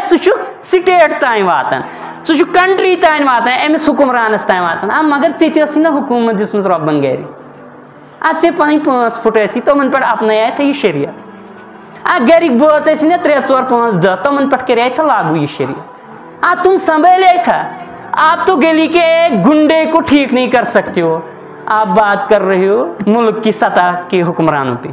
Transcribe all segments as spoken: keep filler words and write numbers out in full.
ژٕ چھُکھ سٹیٹ تام واتان، ژٕ چھُکھ کنٹری تام واتان، أمِس حکمرانس تام واتان۔ آ، مگر ژےٚ تہِ ٲسٕے نہ حکوٗمت دِژمٕژ رۄبن گرِ۔ آ، ژےٚ پنٕنۍ پانٛژھ فُٹ ٲسی، تِمن پٮ۪ٹھ اپنایتھ یہِ شریعت۔ آ، گرِکۍ بٲژ ٲسۍ نہ ترٛےٚ، ژور، پانٛژھ، دَہ، تِمن پٮ۪ٹھ کریتھ لاگو یہِ شریعت۔ آ، تم سنبھالیتھ۔ آپ تو گلی کے ایک گنڈے کو ٹھیک نہیں کر سکتے ہو، آپ بات کر رہے ہو ملک کی سطح کے حکمرانوں پہ۔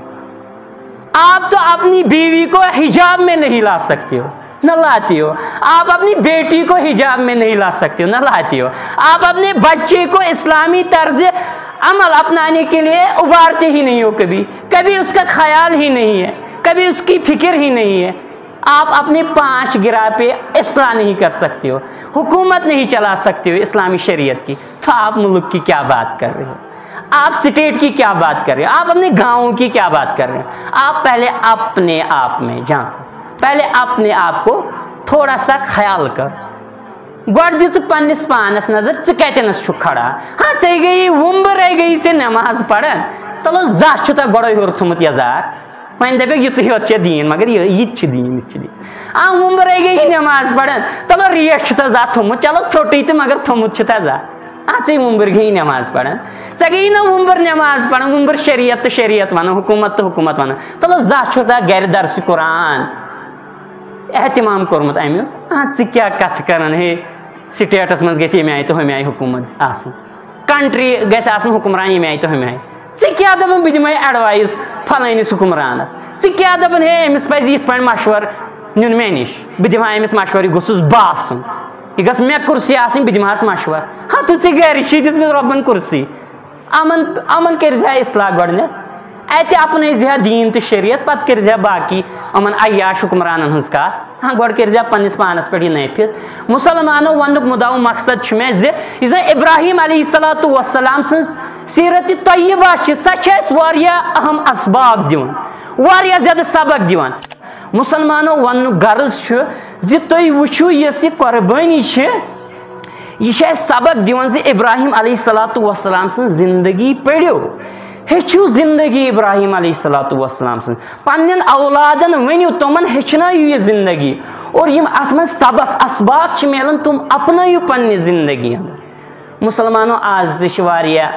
آپ تو اپنی بیوی کو حجاب میں نہیں لا سکتے ہو، نہ لاتے ہو۔ آپ اپنی بیٹی کو حجاب میں نہیں لا سکتے ہو، نہ لاتے ہو۔ آپ اپنے بچے کو اسلامی طرز عمل اپنانے کے لیے ابھارتے ہی نہیں ہو، کبھی، کبھی اس کا خیال ہی نہیں ہے، کبھی اس کی فکر ہی نہیں ہے۔ آپ اپنے پانچ گرا پہ اصلاح نہیں کر سکتے ہو، حکومت نہیں چلا سکتے ہو اسلامی شریعت کی، تو آپ ملک کی کیا بات کر رہے ہو؟ آپ اسٹیٹ کی کیا بات کر رہے ہو؟ آپ اپنے گاؤں کی کیا بات کر رہے ہو؟ آپ پہلے اپنے آپ میں جھانکو، پہلے اپنے آپ کو تھوڑا سا خیال کر۔ گۄڈٕ دِ ژٕ پننِس پانس نظر، ژٕ کتٮ۪نس چھُکھ کھڑا؟ ہاں، ژےٚ گٔیی وُمبرے گٔیی ژےٚ نماز پران، تلو زانٛہہ چھُ تۄہہِ گۄڈے ہیوٚر تھوٚمُت یزار۔ وۄنۍ دپکھ یُتُے یوت چھےٚ دیٖن، مگر یہِ، یہِ تہِ چھُ دیٖن، یہِ تہِ چھُ دیٖن۔ آ، وُمبرے گٔیی نماز پران، تلو ریٹ چھُ تۄہہِ زانٛہہ تھوٚمُت، چلو ژھوٚٹٕے تہٕ مگر تھوٚمُت چھُ تۄہہِ زانٛہہ۔ اَژے وُمبٕر گٔے نٮ۪ماز پران۔ ژےٚ گٔیی نہ وُمبٕر نٮ۪ماز پران، وُمبٕر شریعت تہٕ شریعت ونان، حکوٗمت تہٕ حکوٗمت ونان۔ تلو زانٛہہ چھُ تۄہہِ گرِ درسِ قرآن اہتمام کوٚرمُت امیُک۔ آ، ژٕ کیٛاہ کتھٕ کران؟ ہے، سٹیٹس منٛز گژھِ ییٚمہِ آیہِ تہٕ ہُمہِ آیہِ حکوٗمت آسٕنۍ، کنٹری گژھِ آسُن حکمران ییٚمہِ آیہِ تہٕ ہُمہِ آیہِ۔ ژٕ کیٛاہ دپان بہٕ دِمے ایڈوایس فلٲنِس حکمرانس؟ ژٕ کیٛاہ دپان ہے أمِس پزِ یِتھ پٲٹھۍ مشورٕ نیُن مےٚ نِش، بہٕ دِمہٕ ہا أمِس مشورٕ، یہِ گوٚژھُس باسُن۔ یہِ گٔژھ مےٚ کُرسی آسٕنۍ، بہٕ دِمہٕ ہس مشورٕ۔ ہا، تہٕ ژےٚ گرِ چھے دِژمٕژ رۄبن کُرسی۔ یِمن، یِمن کٔرۍ زِ ہا اصلاح گۄڈٕنٮ۪تھ، اَتہِ اپنٲے زِ ہا دیٖن تہٕ شریعت، پتہٕ کٔرۍ زِ ہا باقی یِمن عیاش حکمرانن ہٕنٛز کتھ۔ ہا، گۄڈٕ کٔرۍ زِ ہا پننِس پانس پٮ۪ٹھ یہِ نٲفِظ۔ مسلمانو وننُک مُدعا و مقصد چھُ مےٚ زِ یُس زن ابراہیم علیہ الصلوۃ والسلام سٕنٛز سیرت طیبہ چھِ، سۄ چھِ اَسہِ واریاہ اہم اسباق دِوان، واریاہ زیادٕ سبق دِوان۔ مسلمانو وننُک غرض چھُ زِ تُہۍ وٕچھِو، یۄس یہِ قۄربٲنی چھِ، یہِ چھِ اَسہِ سبق دِوان زِ ابراہیم علیہ الصلوۃ والسلام سٕنٛز زندگی پٔرِو، ہیٚچھِو زندگی ابراہیم علیہ الصلوۃ والسلام سٕنٛز، پننٮ۪ن اولادن ؤنِو، تِمن ہیٚچھنٲیِو یہِ زندگی، اور یِم اتھ منٛز سبق اسباق چھِ میلان، تِم اپنٲیِو پننہِ زندگی اندر۔ مسلمانو، آز تہِ چھِ واریاہ،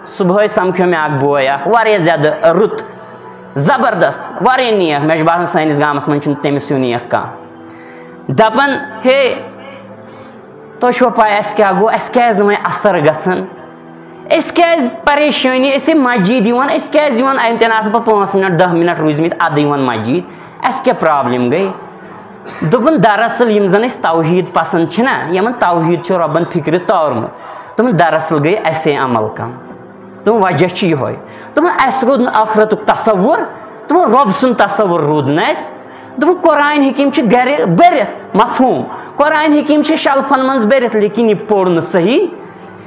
صبحٲے سمکھیو مےٚ اکھ بوے اکھ، واریاہ زیادٕ رُت، زبردست، واریاہ نیک۔ مےٚ چھُ باسان سٲنِس گامس منٛز چھُنہٕ تٔمِس ہیوٗ نیک کانٛہہ۔ دپان، ہے، تۄہہِ چھُوا پاے اَسہِ کیٛاہ گوٚو؟ اَسہِ کیٛازِ نہٕ وۄنۍ اثر گژھان؟ أسۍ کیٛازِ پریشٲنی؟ أسۍ ہے مسجد یِوان، أسۍ کیٛازِ یِوان؟ اَتٮ۪ن آسہٕ بہٕ پانٛژھ منٹ، دَہ منٹ روٗزمٕتۍ اَدٕ یِوان مسجد، اَسہِ کیٛاہ پرابلم گٔے؟ دوٚپُن، دراصل یِم زن اَسہِ توحید پسند چھِنہ، یِمن توحید چھُ رۄبن فکرِ تورمُت، دوٚپُن، دراصل گٔے اَسے عمل کم۔ دوٚپُن، وجہ چھُ یِہوٚے۔ دوٚپُن، اَسہِ روٗد نہٕ ٲخرتُک تصور، دوٚپُن، رۄب سُنٛد تصور روٗد نہٕ اَسہِ۔ دوٚپُن، قرآن حکیم چھِ گرِ بٔرِتھ، مفہوم، قرآن حکیم چھِ شلفن منٛز بٔرِتھ، لیکن یہِ پوٚر نہٕ صحیح،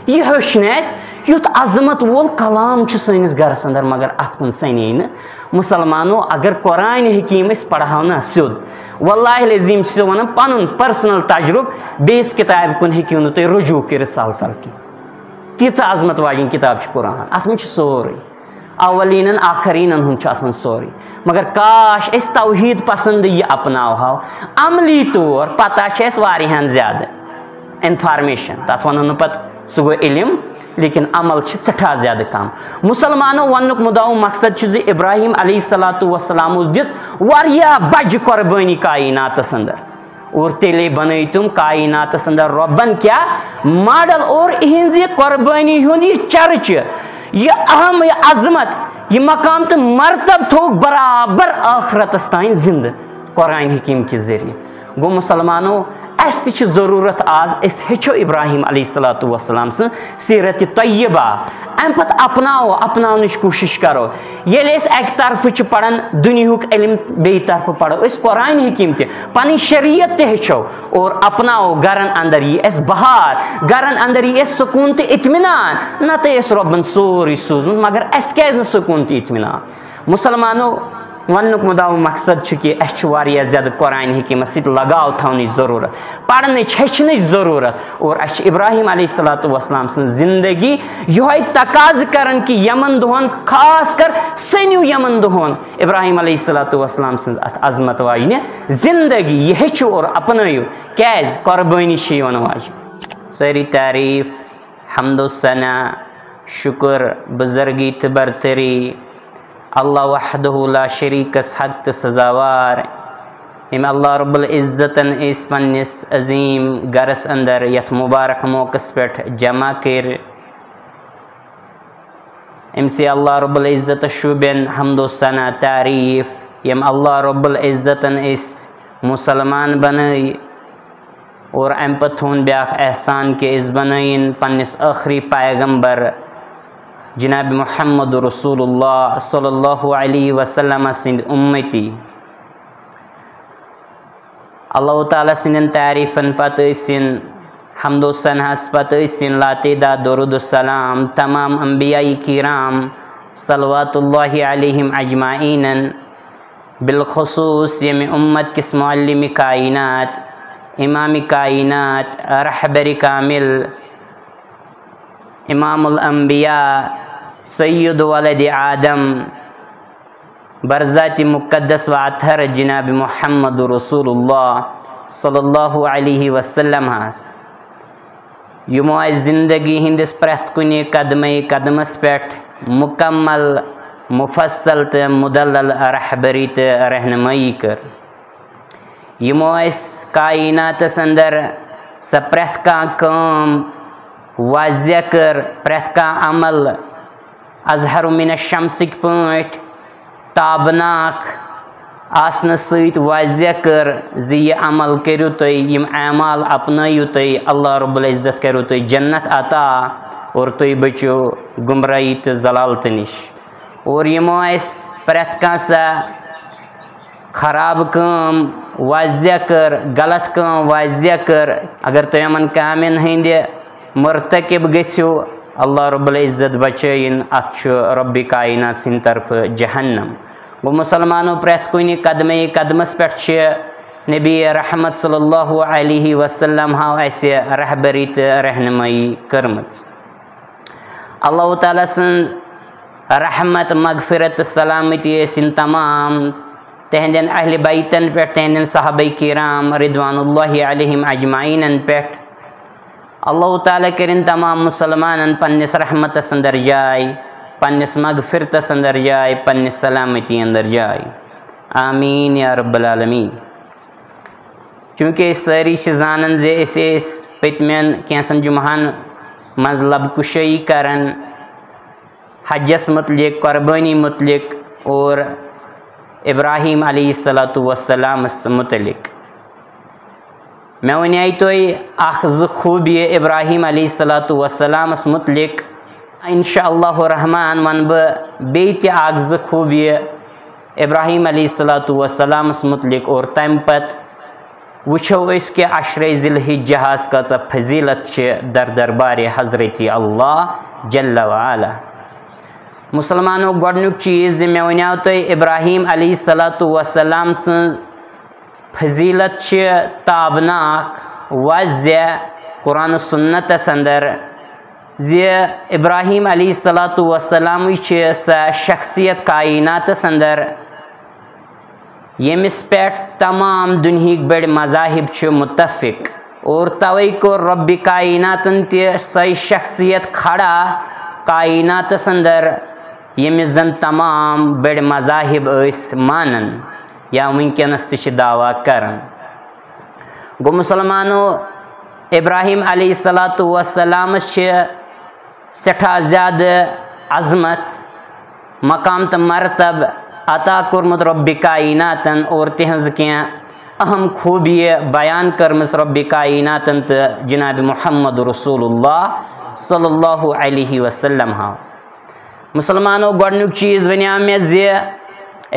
یہِ ہیوٚچھ نہٕ اَسہِ۔ یُتھ عظمت وول کلام چھُ سٲنِس گرس اندر، مگر اتھ کُن سنے نہٕ۔ مسلمانو، اگر قرآن حکیم أسۍ پرہاو نا سیوٚد، واللہ العظیم چھُ ژےٚ ونان پنُن پرسنل تجربہٕ، بیٚیِس کتابہِ کُن ہیٚکِو نہٕ تُہۍ رجوع کٔرِتھ سہل سہل کینٛہہ۔ تیٖژاہ عظمت واجیٚنۍ کتاب چھِ قرآن، اتھ منٛز چھُ سورُے۔ اولینن آخرینن ہُنٛد چھُ اتھ منٛز سورُے۔ مگر کاش أسۍ توحید پسند یہِ اپناوہاو عملی طور، پتہ چھِ اَسہِ واریاہن زیادٕ انفارمیشن، تتھ ونو نہٕ پتہٕ سُہ گوٚو علم، لیکن عمل چھِ سٮ۪ٹھاہ زیادٕ کم۔ مسلمانو وننُک مُدعا و مقصد چھُ زِ ابراہیم علیہ الصلوۃ والسلامو دِژ واریاہ بجہِ قربٲنی کائناتس اندر۔ اور تیٚلے بنٲے تِم کائناتس اندر رۄبن کیٛاہ ماڈل، اور اِہنٛزِ قۄربٲنی ہُنٛد یہِ چرچہٕ، یہِ اہم، یہِ عظمت، یہِ مقام تہٕ مرتب تھوٚوُکھ برابر ٲخرتس تام زندٕ قرآن حکیم کہِ ذٔریعہٕ۔ گوٚو مسلمانو، اسہِ تہِ چھِ ضروٗرت آز أسۍ ہیٚچھو ابراہیم علیہ الصلوۃ والسلام سٕنٛز سیرت طیبہ، امہِ پتہٕ اپناوو، اپناونٕچ کوٗشش کرو۔ ییٚلہِ أسۍ اَکہِ طرفہٕ چھِ پَران دُنیاہُک علم، بیٚیہِ طرفہٕ پَرو أسۍ قرآن حکیٖم تہِ، پَنٕنۍ شریعت تہِ ہیٚچھو اور اپناوو۔ گَرَن اندر یی اَسہِ بہار، گَرَن اندر یی اَسہِ سکوٗن تہٕ اطمینان۔ نَتہٕ ٲسۍ رۄبَن سورُے سوٗزمُت، مگر اَسہِ کیٛازِ نہٕ سکوٗن تہٕ اطمینان؟ مُسلمانو، وننُک مُدعا و مقصد چھُ کہِ اَسہِ چھُ واریاہ زیادٕ قرآن حکیٖمس سۭتۍ لگاو تھاونٕچ ضروٗرت، پرنٕچ، ہیٚچھنٕچ ضروٗرت۔ اور اَسہِ چھِ ابراہیم علیہ الصلوۃ والسلام سٕنٛز زندگی، یِہوٚے تقاضہٕ کران کہِ یِمن دۄہن، خاص کر سٔنِو یِمن دۄہن ابراہیم علیہ الصلوۃ والسلام سٕنٛز اتھ عظمت واجنہِ زندگی۔ یہِ ہیٚچھِو اور اپنٲیِو۔ کیازِ؟ قربٲنی چھِ یِوان واجہِ۔ سٲری تعریٖف، حمد و ثنا، شُکر، بُزرگی تہٕ برتری اللہ وحدہ لا شریکس حق تہٕ سزاوار، ییٚمۍ اللہ رب العزتن أسۍ پننِس عظیٖم گرس اندر یتھ مبارک موقعس پٮ۪ٹھ جمع کٔرۍ، أمۍ سٕے اللہ رب العزتس شوٗبٮ۪ن حمد و ثنا تعریٖف، ییٚمۍ اللہ رب العزتن أسۍ مُسلمان بنٲے۔ اور امہِ پتہٕ تھوٚوُن بیٛاکھ احسان کہِ أسۍ بنٲیِن پننِس ٲخری پیغمبر جناب محمد رسول اللہ صلی اللہ علیہ وسلم سٕنٛدۍ اُمتی۔ اللہ تعالیٰ سٕنٛدٮ۪ن تعریٖفن پتہٕ ٲسِن، حمد و ثناہس پتہٕ ٲسِن لاتعداد درود و سلام تمام انبیاء کرام صلوات اللہ علیہم اجمعینن، بالخصوص ییٚمہِ اُمت کِس معلم کائنات، امام کائنات، رہبر کامل، امام الانبیاء، سید ولد آدم، برذات مقدس و اطہر جناب محمد رسول اللہ صلی اللہ علیہ وسلم ہس۔ یِمو اَسہِ زندگی ہٕنٛدِس پرٛٮ۪تھ کُنہِ قدمے قدمس پٮ۪ٹھ مُکمل، مُفصل تہٕ مُدلل رہبری تہٕ رہنمٲیی کٔر۔ یِمو اَسہِ کائناتس اندر سۄ پرٛٮ۪تھ کانٛہہ کٲم واضح کٔر، پرٛٮ۪تھ کانٛہہ عمل اظہر من الشمسٕکۍ پٲٹھۍ تابناک آسنہٕ سۭتۍ واضح کٔر زِ یہِ عمل کٔرِو تُہۍ، یِم اعمال اپنٲیِو تُہۍ، اللہ رب العزت کَرِو تُہۍ جنت عطا اور تُہۍ بٔچِو گمراہی تہٕ ضلالتہٕ نِش۔ اور یِمو اَسہِ پرٛٮ۪تھ کانٛہہ سۄ خراب کٲم واضح کٔر، غلط کٲم واضح کٔر، اگر تُہۍ یِمن کامٮ۪ن ہٕنٛدِ مرتکب گٔژھِو، اللہ رب العزت بچٲیِن، اتھ چھُ رب کائنات سٕنٛدِ طرفہٕ جہنم۔ گوٚو مسلمانو، پرٛٮ۪تھ کُنہِ قدمے قدمس پٮ۪ٹھ چھِ نبی رحمت صلی اللہ علیہ وسلم ہاو اسہِ رہبری تہٕ رہنمٲیی کٔرمٕژ۔ اللہ تعالیٰ سٕنٛز رحمت، مغفرت تہٕ سلامتی ٲسِن تمام تہنٛدٮ۪ن اہلِ بیتن پٮ۪ٹھ، تہنٛدٮ۪ن صحابہ کرام رضوان اللہ علیہم اجمعینن پٮ۪ٹھ۔ اللہ تعالیٰ کٔرِن تمام مسلمانن پننِس رحمتس اندر جاے، پننِس مغفرتس اندر جاے، پننِس سلامتی اندر جاے۔ آمین یا رب العالمین۔ چونکہ أسۍ سٲری چھِ زانان زِ أسۍ ٲسۍ پٔتمٮ۪ن کینٛژن جمعہن منٛز لب کُشٲیی کران حجس متعلق، قربٲنی متعلق اور ابراہیم علیہ الصلوۃ والسلامس متعلق۔ مےٚ وَنے تۄہہِ اکھ زٕ خوٗبیہِ ابراہیم علیہ الصلوۃ والسلامس متعلق۔ انشاء اللہ الرحمن وَنہٕ بہٕ بیٚیہِ تہِ اکھ زٕ خوٗبیہِ ابراہیم علیہ الصلوۃ والسلامس متعلق، اور تمہِ پتہٕ وٕچھو أسۍ کہِ عشرے ذی الحجہ ہس کۭژاہ فضیلت چھِ در دربارِ حضرت اللہ جل وعلا۔ مسلمانو، گۄڈنیُک چیٖز زِ مےٚ وَنیو تۄہہِ ابراہیم علیہ الصلوۃ والسلام سٕنٛز فضیلت چھِ تابناک، واضح قرآن و سنتس اندر زِ ابراہیم علیہ الصلوۃ والسلامٕے چھِ سۄ شخصیت کائناتس اندر ییٚمِس پٮ۪ٹھ تمام دُنہِکۍ بٔڑۍ مذاہب چھِ مُتفق، اور توے کوٚر رۄبِ کائناتن تہِ سۄے شخصیت کھڑا کائناتس اندر، ییٚمِس زن تمام بٔڑۍ مذاہب ٲسۍ مانان یا وٕنکیٚنس تہِ چھِ دعویٰ کران۔ گوٚو مسلمانو، ابراہیم علیہ الصلوۃ والسلامس چھِ سٮ۪ٹھاہ زیادٕ عظمت، مقام تہٕ مرتب عطا کوٚرمُت رۄبِ کائناتن اور تِہنٛز کینٛہہ اہم خوٗبیہِ بیان کٔرمٕژ رۄبِ کائناتن تہٕ جناب محمد رسول اللہ صلی اللہ علیہ وسلم ہاو۔ مسلمانو، گۄڈنیُک چیٖز وَنیو مےٚ زِ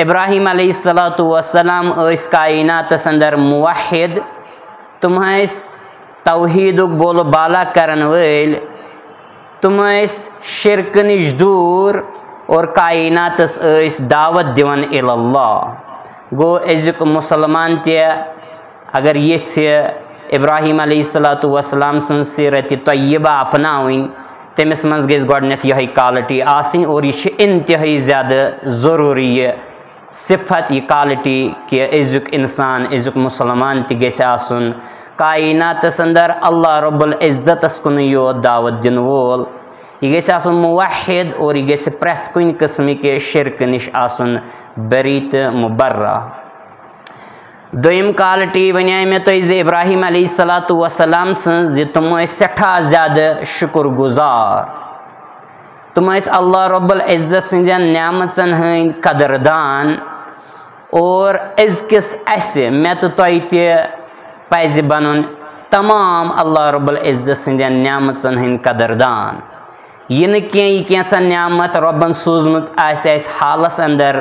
ابراہیم علیہ الصلوۃ والسلام ٲسۍ کائناتس اندر موحد، تِم ٲسۍ توحیدُک بول بالا کرن وٲلۍ، تِم ٲسۍ شرکہٕ نِش دوٗر، اور کائناتس ٲسۍ دعوت دِوان الی اللہ۔ گوٚو، أزیُک مُسلمان تہِ اگر یژھِ ابراہیم علیہ الصلوۃ والسلام سٕنٛز سیرت طیبہ اپناوٕنۍ، تٔمِس منٛز گژھِ گۄڈٕنٮ۪تھ یِہوٚے quality آسٕنۍ، اور یہِ چھِ انتہٲئی زیادٕ ضروٗری، یہِ صفت، یہِ quality، کہِ أزیُک انسان، أزیُک مُسلمان تہِ گژھِ آسُن کائناتس اندر اللہ رب العزتس کُنُے یوت دعوت دِنہٕ وول۔ یہِ گژھِ آسُن موحد اور یہِ گژھِ پرٛٮ۪تھ کُنہِ قٕسمٕکہِ شرکہٕ نِش آسُن بری تہٕ مبرہ۔ دوٚیِم quality وَنیٛاے مےٚ تۄہہِ زِ ابراہیم علیہ الصلوۃ والسلام سٕنٛز، زِ تِم ٲسۍ سٮ۪ٹھاہ زیادٕ شُکُر گُزار۔ تِم ٲسۍ اللہ رب العزت سٕنٛزن نعمژن ہٕنٛدۍ قدردان۔ اور أزکِس اَسہِ، مےٚ تہٕ تۄہہِ تہِ پَزِ بَنُن تمام اللہ رب العزت سٕنٛدٮ۪ن نعمژن ہٕنٛدۍ قدردان۔ یہِ نہٕ کینٛہہ، یہِ کینٛژھا نعمت رۄبَن سوٗزمُت آسہِ اَسہِ حالَس اندر،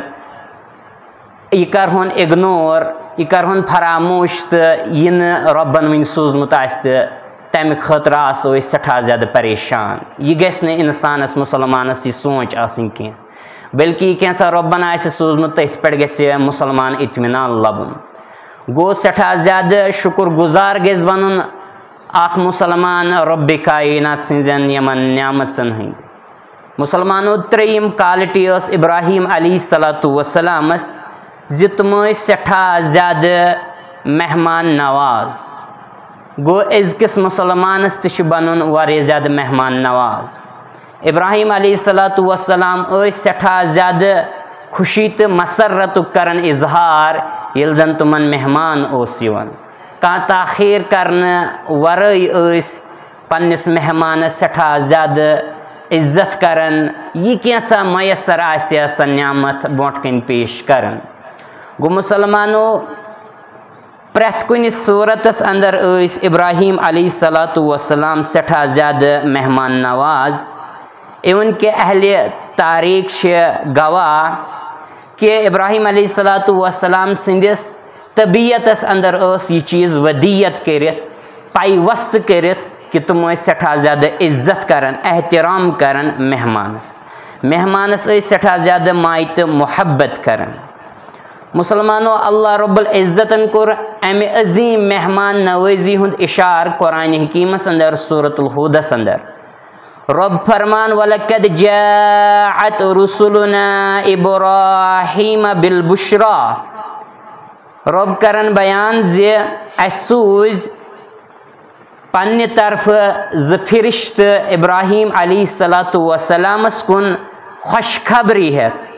یہِ کَرہون ignore، یہِ کَرہون فراموش، تہٕ یہِ نہٕ رۄبَن وٕنہِ سوٗزمُت آسہِ تہٕ تَمہِ خٲطرٕ آسو أسۍ سٮ۪ٹھاہ زیادٕ پریشان۔ یہِ گژھِ نہٕ اِنسانَس، مُسلمانَس، یہِ سونٛچ آسٕنۍ کینٛہہ، بلکہِ یہِ کینٛژھا رۄبَن آسہِ سوٗزمُت، تٔتھۍ پٮ۪ٹھ گژھِ مُسلمان اطمینان لَبُن۔ گوٚو، سٮ۪ٹھاہ زیادٕ شُکُر گُزار گژھِ بَنُن اَکھ مُسلمان رۄبِ کائنات سٕنٛزٮ۪ن یِمَن نعمژَن ہٕنٛدۍ۔ مُسلمانو، ترٛیٚیِم quality ٲس ابراہیم علیہ الصلوۃ والسلامَس زِ تِم ٲسۍ سٮ۪ٹھاہ زیادٕ مہمان نواز۔ گوٚو، أزکِس مُسلمانَس تہِ چھُ بَنُن واریاہ زیادٕ مہمان نواز۔ ابراہیم علیہ الصلوۃ والسلام ٲسۍ سٮ۪ٹھاہ زیادٕ خوشی تہٕ مسرتُک کران اظہار، ییٚلہِ زن تِمن مہمان اوس یِوان۔ کانٛہہ تاخیر کرنہٕ ورٲے ٲسۍ پننِس مہمانس سٮ۪ٹھاہ زیادٕ عزت کران۔ یہِ کینٛژھا میسر آسہِ ہا سۄ نعمت برونٛٹھ کنہِ پیش کران۔ گوٚو، مسلمانو، پرٛٮ۪تھ کُنہِ صوٗرتس اندر ٲسۍ ابراہیم علیہ الصلوۃ والسلام سٮ۪ٹھاہ زیادٕ مہمان نواز۔ Even کہِ اہلِ تاریخ چھِ گواہ کہِ ابراہیم علیہ الصلوۃ والسلام سٕنٛدِس طبیعتس اندر ٲس یہِ چیٖز ودیت کٔرِتھ، پیوست کٔرِتھ کہِ تِم ٲسۍ سٮ۪ٹھاہ زیادٕ عزت کران، احترام کران مہمانس۔ مہمانس ٲسۍ سٮ۪ٹھاہ زیادٕ ماے تہٕ محبت کران۔ مسلمانو، اللہ رب العزتن کوٚر امہِ عظیم مہمان نوازی ہُنٛد اشارٕ قرآن حکیمس اندر، سورۃ الہودس اندر۔ رب فرمان، "ولقد جاءت رسلنا ابراہیم بالبشری۔" رب کرن بیان زِ اسہِ سوٗزۍ پننہِ طرفہٕ زٕ فرشتہٕ ابراہیم علیہ الصلوۃ والسلامس کُن خوشخبری ہٮ۪تھ۔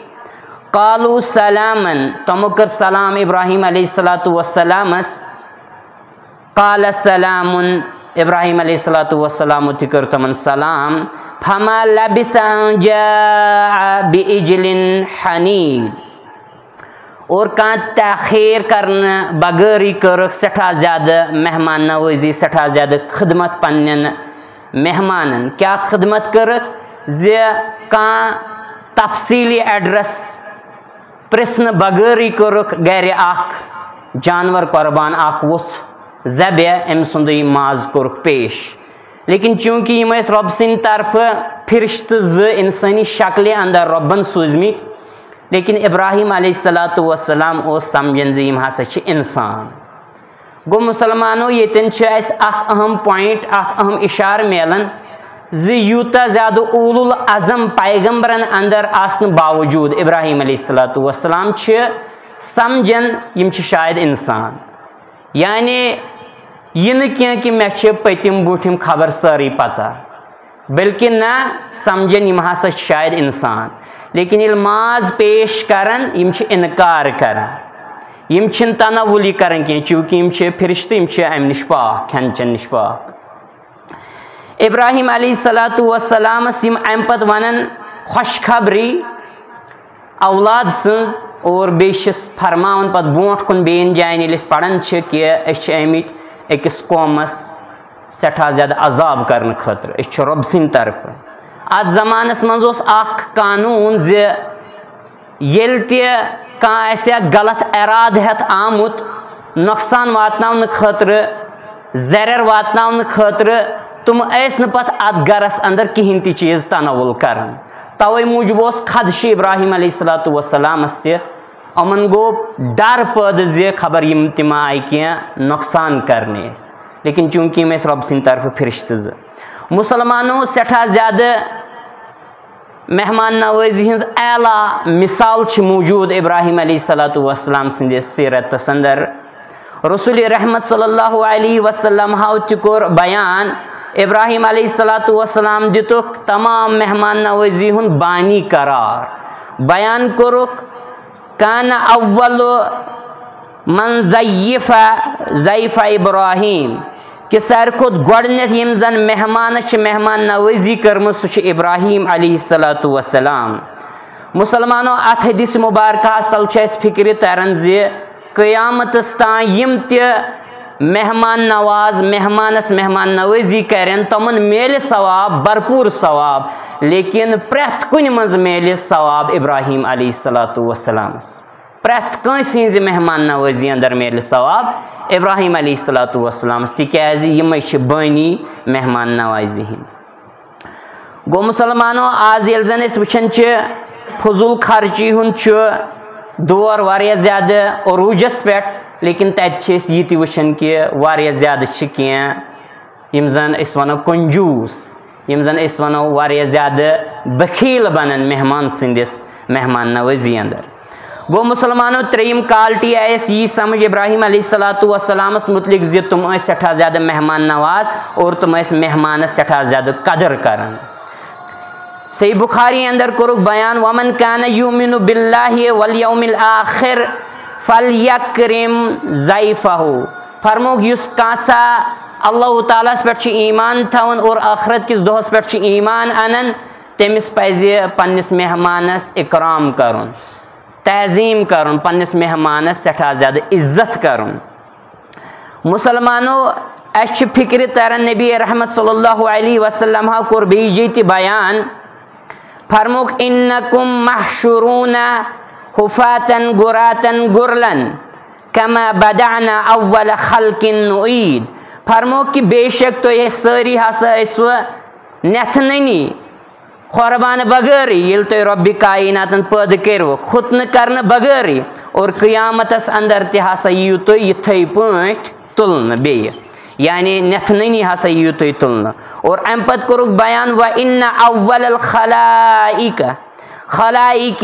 قالوا سلامن، تِمو کٔر سلام ابراہیم علیہ الصلوۃ والسلامس۔ قال سلام، ابراہیم علیہ الصلوۃ والسلام تہِ کٔر تِمن سلام۔ فما لبث ان جاء بعجل حنیذ۔ اور کانٛہہ تاخیر کرنہٕ بغٲرٕے کٔرٕکھ سٮ۪ٹھاہ زیادٕ مہمان نوازی، سٮ۪ٹھاہ زیادٕ خدمت پننٮ۪ن مہمانن۔ کیٛاہ خدمت کٔرٕکھ؟ زِ کانٛہہ تفصیٖلی ایڈریس پرژھنہٕ بغٲرٕے کٔرٕکھ گرِ اکھ جانور قربان، اکھ ووٚژھ ذبح، أمۍ سُنٛدٕے ماز کوٚرُکھ پیش۔ لیکن چوٗنٛکہِ یِم ٲسۍ رۄب سٕنٛدِ طرفہٕ فرشتہٕ زٕ انسٲنی شکلہِ اندر رۄبن سوٗزمٕتۍ، لیکن ابراہیم علیہ الصلوۃ والسلام اوس سمجھان زِ یِم ہسا چھِ انسان۔ گوٚو مسلمانو، ییٚتٮ۪ن چھُ اَسہِ اکھ اہم point، اکھ اہم اشارٕ میلان زِ یوٗتاہ زیادٕ اولو العزم پیغمبرن اندر آسنہٕ باوجوٗد ابراہیم علیہ الصلوۃ والسلام چھِ سمجھان یِم چھِ شاید انسان۔ یعنی یہِ نہٕ کینٛہہ کہِ مےٚ چھِ پٔتِم بوٗٹھِم خبر سٲرٕے پتہ، بلکہِ نہ، سمجھن یِم ہسا چھِ شاید انسان، لیکن ییٚلہِ ماز پیش کرن، یِم چھِ انکار کران، یِم چھِنہٕ تناولی کران کینٛہہ، چوٗنٛکہِ یِم چھِ فرشتہٕ، یِم چھِ امہِ نِش پاک، کھٮ۪ن چٮ۪ن نِش پاک۔ ابراہیم علیہ الصلوۃ والسلامس یِم امہِ پتہٕ ونان خوشخبری اولاد سٕنٛز، اور بیٚیہِ چھِس فرماوان پتہٕ برونٛٹھ کُن بیٚیَن جاین ییٚلہِ أسۍ پران چھِ کہِ أسۍ چھِ آمٕتۍ أکِس قومس سٮ۪ٹھاہ زیادٕ عذاب کرنہٕ خٲطرٕ، أسۍ چھِ رۄب سٕنٛدِ طرفہٕ۔ اتھ زمانس منٛز اوس اکھ قانوٗن زِ ییٚلہِ تہِ کانٛہہ آسہِ ہا غلط ارادٕ ہٮ۪تھ آمُت نۄقصان واتناونہٕ خٲطرٕ، ضرر واتناونہٕ خٲطرٕ، تِم ٲسۍ نہٕ پتہٕ اتھ گرس اندر کِہینۍ تہِ چیٖز تناول کران۔ توے موٗجوٗب اوس خدشہِ ابراہیم علیہ الصلوۃ والسلامس تہِ۔ یِمن گوٚو ڈر پٲدٕ زِ خبر یِم تہِ ما آیہِ کینٛہہ نۄقصان کرنہِ اَسہِ، لیکن چوٗنٛکہِ یِم ٲسۍ رۄب سٕنٛدِ طرفہٕ فرشتہٕ زٕ۔ مسلمانو، سٮ۪ٹھاہ زیادٕ مہمان نوازی ہٕنٛز اعلیٰ مثال چھِ موجود ابراہیم علیہ الصلوۃ والسلام سٕنٛدِس سیرتس اندر۔ رسول رحمت صلی اللہ علیہ وسلم ہاو تہِ کوٚر بیان، ابراہیم علیہ الصلوۃ والسلام دِتُکھ تمام مہمان نوازی ہُنٛد بانی قرار۔ بیان کوٚرُکھ، کان اول من ضیف ضیف ابراہیم، کہ ساروی کھۄتہٕ گۄڈٕنیتھ یِم زن مہمانس چھِ مہمان نوازی کٔرمٕژ، سُہ چھُ ابراہیم علیہ الصلوۃ والسلام۔ مسلمانو، اتھ حدیث مبارکہس تل چھِ اَسہِ فکرِ تران زِ قیامتس تام یِم تہِ مہمان نواز، مہمانس مہمان نوازی کرن، تِمن میلہِ ثواب، بھرپور ثواب، لیکن پرٛٮ۪تھ کُنہِ منٛز میلہِ ثواب ابراہیم علیہ الصلوۃ والسلامس۔ پرٛٮ۪تھ کٲنٛسہِ ہٕنٛزِ مہمان نوٲزی اندر میلہِ ثواب ابراہیم علیہ الصلوۃ والسلامس، تِکیازِ یِمے چھِ بٲنی مہمان نوازی ہٕنٛدۍ۔ گوٚو مسلمانو، آز ییٚلہِ زن أسۍ وٕچھان چھِ، فضول خرچی ہُنٛد چھُ دور واریاہ زیادٕ عروٗجس پٮ۪ٹھ، لیکن تتہِ چھِ أسۍ یہِ تہِ وٕچھان کہِ واریاہ زیادٕ چھِ کینٛہہ یِم زن أسۍ ونو کنجوٗس، یِم زن أسۍ ونو واریاہ زیادٕ بخیل بنان مہمان سٕنٛدِس مہمان نوٲزی اندر۔ گوٚو مسلمانو، ترٛیٚیِم quality آیہِ اَسہِ یی سمجھ ابراہیم علیہ الصلوۃ والسلامس متعلق زِ تِم ٲسۍ سٮ۪ٹھاہ زیادٕ مہمان نواز اور تِم ٲسۍ مہمانس سٮ۪ٹھاہ زیادٕ قدر کران۔ صحیح بخاری اندر کوٚرُکھ بیان، ومن کان یؤمن باللہ والیوم الآخر فلیکرم ضیفہ۔ فرمووُکھ، یُس کانٛژھا اللہ تعالیٰ ہس پٮ۪ٹھ چھُ ایمان تھاوان اور ٲخرت کِس دۄہس پٮ۪ٹھ چھُ ایمان انان، تٔمِس پزِ پننِس مہمانس اکرام کرُن، تعظیم کرُن، پننِس مہمانس سٮ۪ٹھاہ زیادٕ عزت کرُن۔ مسلمانو، اسہِ چھِ فکرِ تران، نبی رحمت صلی اللہ علیہ وسلم ہا کوٚر بیٚیہِ جایہِ تہِ بیان، فرمووُکھ، انکم محشرون حفاتن غراتن غرلن کما بدعنا اول خلق نعید۔ فرمووُکھ کہِ بے شک تُہۍ سٲری ہسا ٲسوٕ نٮ۪تھٕ نٔنی، قۄربان بغٲرٕے، ییٚلہِ تُہۍ رۄبِ کایناتن پٲدٕ کٔرِوٕ، ختنہٕ کرنہٕ بغٲرٕے، اور قیامتس اندر تہِ ہسا یِیِو تُہۍ یِتھے پٲٹھۍ تُلنہٕ بیٚیہِ، یعنی نٮ۪تھٕ نٔنی ہسا یِیِو تُہۍ تُلنہٕ۔ اور امہِ پتہٕ کوٚرُکھ بیان، و ان اول الخلائق، خلائق